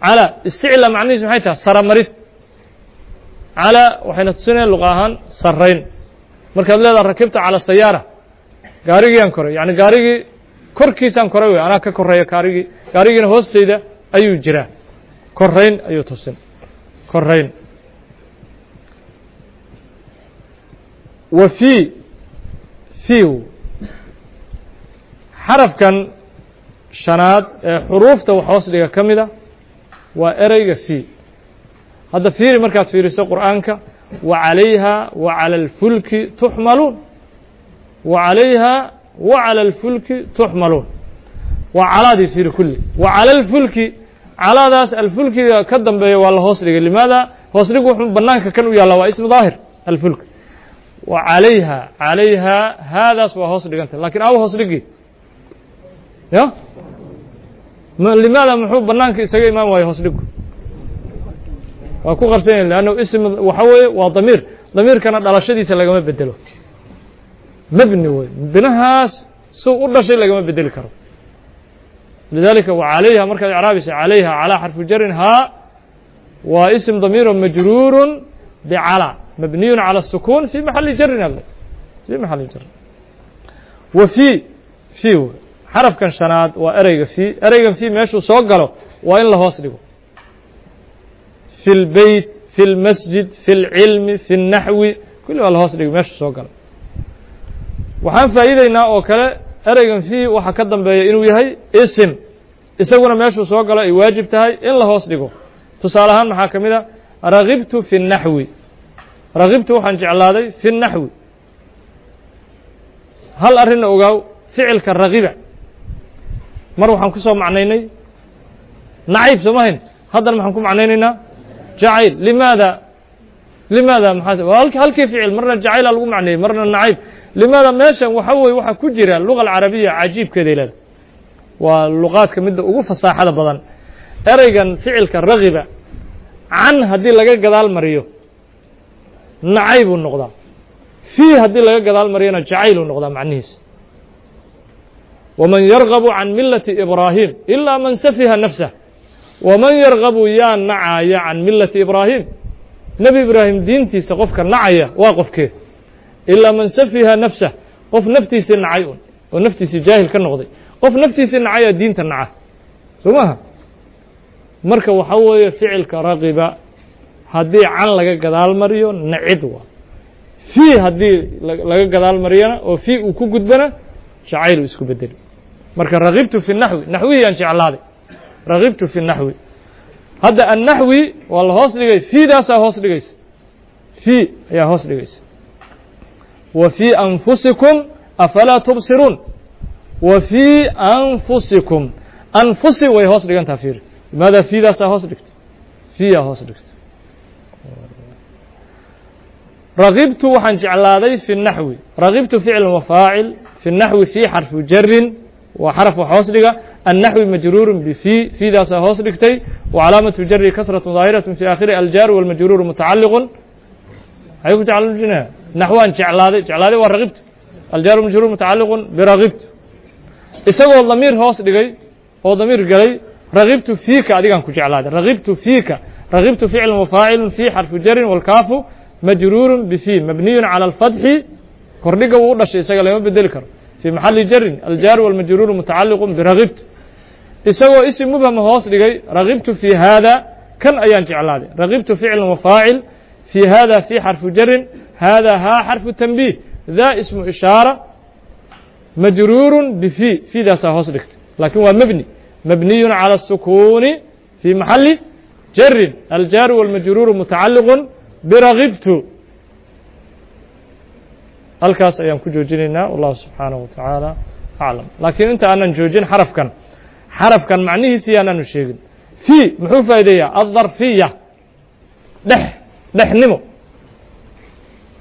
Calaa isticlaa macnihiisu maxay tahay? Saramarid. Calaa waxayna tusinaya luqa ahaan sarayn. Markaad leedaha rakibta cala sayaara, gaarigiiaan koray, yani gaarigii korkiisaan koray wey, anaa ka koreeya gaarigii, gaarigiina hoosteyda ayuu jiraa. Korayn ayuu tusin, korayn. Wa fii, fii xarafkan shanaad ee xuruufta wax hoos dhiga ka mida waa ereyga fii. Hadda fiiri, markaad fiiriso qur'aanka, wa calayha wa cala alfulki tuxmaluun, wa calayha wa cala alfulki tuxmaluun, waa calaadii. Fiiri kulli wa cala alfulki, calaadaas alfulkiga ka dambeeya waa la hoos dhigay. Limaada hoos dhig? Wuxuu banaanka kan u yaalla waa ismu daahir alfulk. Wa calayha, calayha haadaas waa hoos dhigantay, lakin awa hoos dhigi ya limaada muxuu banaanka isaga imaan waayo? Hoos dhigu waa ku qarsan yahi, leannahu ism waxa weeye waa damiir, damiirkana dhalashadiisa lagama bedelo, mebni wey, binahaas suu u dhashay lagama bedeli karo. Lidalika wa calayha markaad icraabaysa, calayha calaa xarfu jarin, haa waa ism damiiro majruuru bcalى mabniyun calى الsukuun fi maxali jarin, ad fi maxali jarin. Wa fii, fii wey xarafkan shanaad, waa ereyga fii. Ereygan fii meeshuu soo galo waa in la hoos dhigo. Fi اlbeyt, fi اlmasjid, fi اlcilmi, fi الnaxwi, kulli waa la hoos dhigo meeshuu soo galo. Waxaan faa'iideynaa oo kale ereygan fii waxa ka dambeeya inuu yahay isim, isaguna meeshuu soo galo ay waajib tahay in la hoos dhigo. Tusaale ahaan maxaa ka mid a? Ragibtu fi الnaxwi, ragibtu waxaan jeclaaday fi الnaxwi. Hal arrinna ogaaw, ficilka ragiba mar waxaan ku soo macnaynay nacayb, soo ma hayn? Haddana maxaan ku macnaynaynaa? Jacayl. Limaada? Limaada maxaa halkii ficil marna jacayla lagu macneeyey, marna nacayb? Limaada? Meeshan waxa weye waxaa ku jira luga alcarabiya cajiibkeeday leeda, waa luqaadka midda ugu fasaaxada badan. Ereygan ficilka ragiba can haddii laga gadaal mariyo nacaybuu noqdaa, fii haddii laga gadaal mariyona jacayluu noqdaa macnihiisa. Waman yargabu can millati ibraahim ilaa man safiha nafsah. Waman yargabu, yaa nacaya, can millati ibraahim, nebi ibraahim diintiisa qofka nacaya waa qofkee? Ilaa man safiha nafsah, qof naftiisii nacay un oo naftiisii jaahil ka noqday. Qof naftiisii nacaya diinta naca, soo maaha? Marka waxaa weeye ficilka ragiba haddii can laga gadaal mariyo nacid waa, fii haddii laga gadaal mariyana oo fii uu ku gudbana jacayl uu isku bedeli. Marka ragibtu fi naxwi, naxwihii aan jeclaaday, ragibtu fi naxwi. Hadda annaxwi waa la hoos dhigay, fiidaasaa hoos dhigaysa, fii ayaa hoos dhigaysa. Wa fii anfusikum afalaa tubsiruun. Wa fii anfusikum, anfusi way hoos dhigantaha. Fiiri, limaada fiidaasaa hoos dhigta, fiiyaa hoos dhigta. Ragibtu waxaan jeclaaday fi naxwi, ragibtu ficl wa faacil, fi naxwi fii xarfu jarin, waa xaraf wax hoos dhiga. Annaxwi majruuru bifii, fiidaasaa hoos dhigtay, wa calaamatu jari kasratu daahiraة fi aakhiri, aljaaru walmajruuru mutacaliqu, maxay ku tacalujinaya? Naxwaan jeclaaday, jeclaaday waa ragibtu, aljaaru majruur mutacaliqu biragibtu. Isagoo damiir hoos dhigay oo damiir galay, ragibtu fiika, adigaan ku jeclaaday, ragibtu fiika, ragibtu ficlu wa faacilu, fi xarfu jarin, walkaafu majruuru bifii mabniyu calى alfatxi, kordhiga wuu u dhashay isaga lama bedeli karo, fii maxali jarin, aljaaru walmajruuru mutacaliqu biragibtu. Isagoo isim mubhama hoos dhigay, ragibtu fii haada, kan ayaan jeclaaday, ragibtu ficlu wa faacil, fii hada fi xarfu jarin, hada haa xarfu tanbiih, daa ismu ishaara majruuru bifii, fiidaasaa hoos dhigtay, laakiin waa mebni, mabniyu calى الsukuuni fii maxali jarin, aljaaru walmajruuru mutacaliqu biragibtu. Halkaas ayaan ku joojinaynaa. Wallahu subxaanahu wa tacaala aclam. Laakiin inta aanan joojin, xarafkan macnihiisi yaanaanu sheegin. Fii muxuu faa'ideeyaa? Aldarfiya, dhexnimo.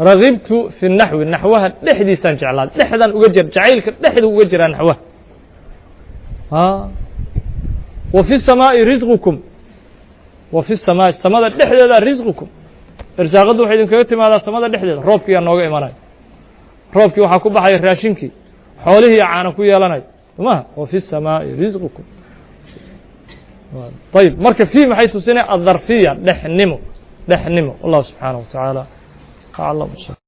Ragibtu fi naxwi, naxwaha dhexdiisaan jeclaa, dhexdan uga jir, jacaylka dhexdu uga jiraa naxwaha. Wa fi الsamaaءi risqukum, wa fi الsamaa'i, samada dhexdeeda, risqukum, irsaaqaddu waxay idinkaga timaadaa samada dhexdeeda. Roobkiyaa nooga imanaya, roobkii waxaa ku baxaya raashinkii, xoolihii caana ku yeelanaya maha. Wa fi الsamaaءi risqukum. Ayib, marka fi maxay tusinay? Aلdarfiya, dhexnimo. Wallahu subxaanaه wa tacaala aclam.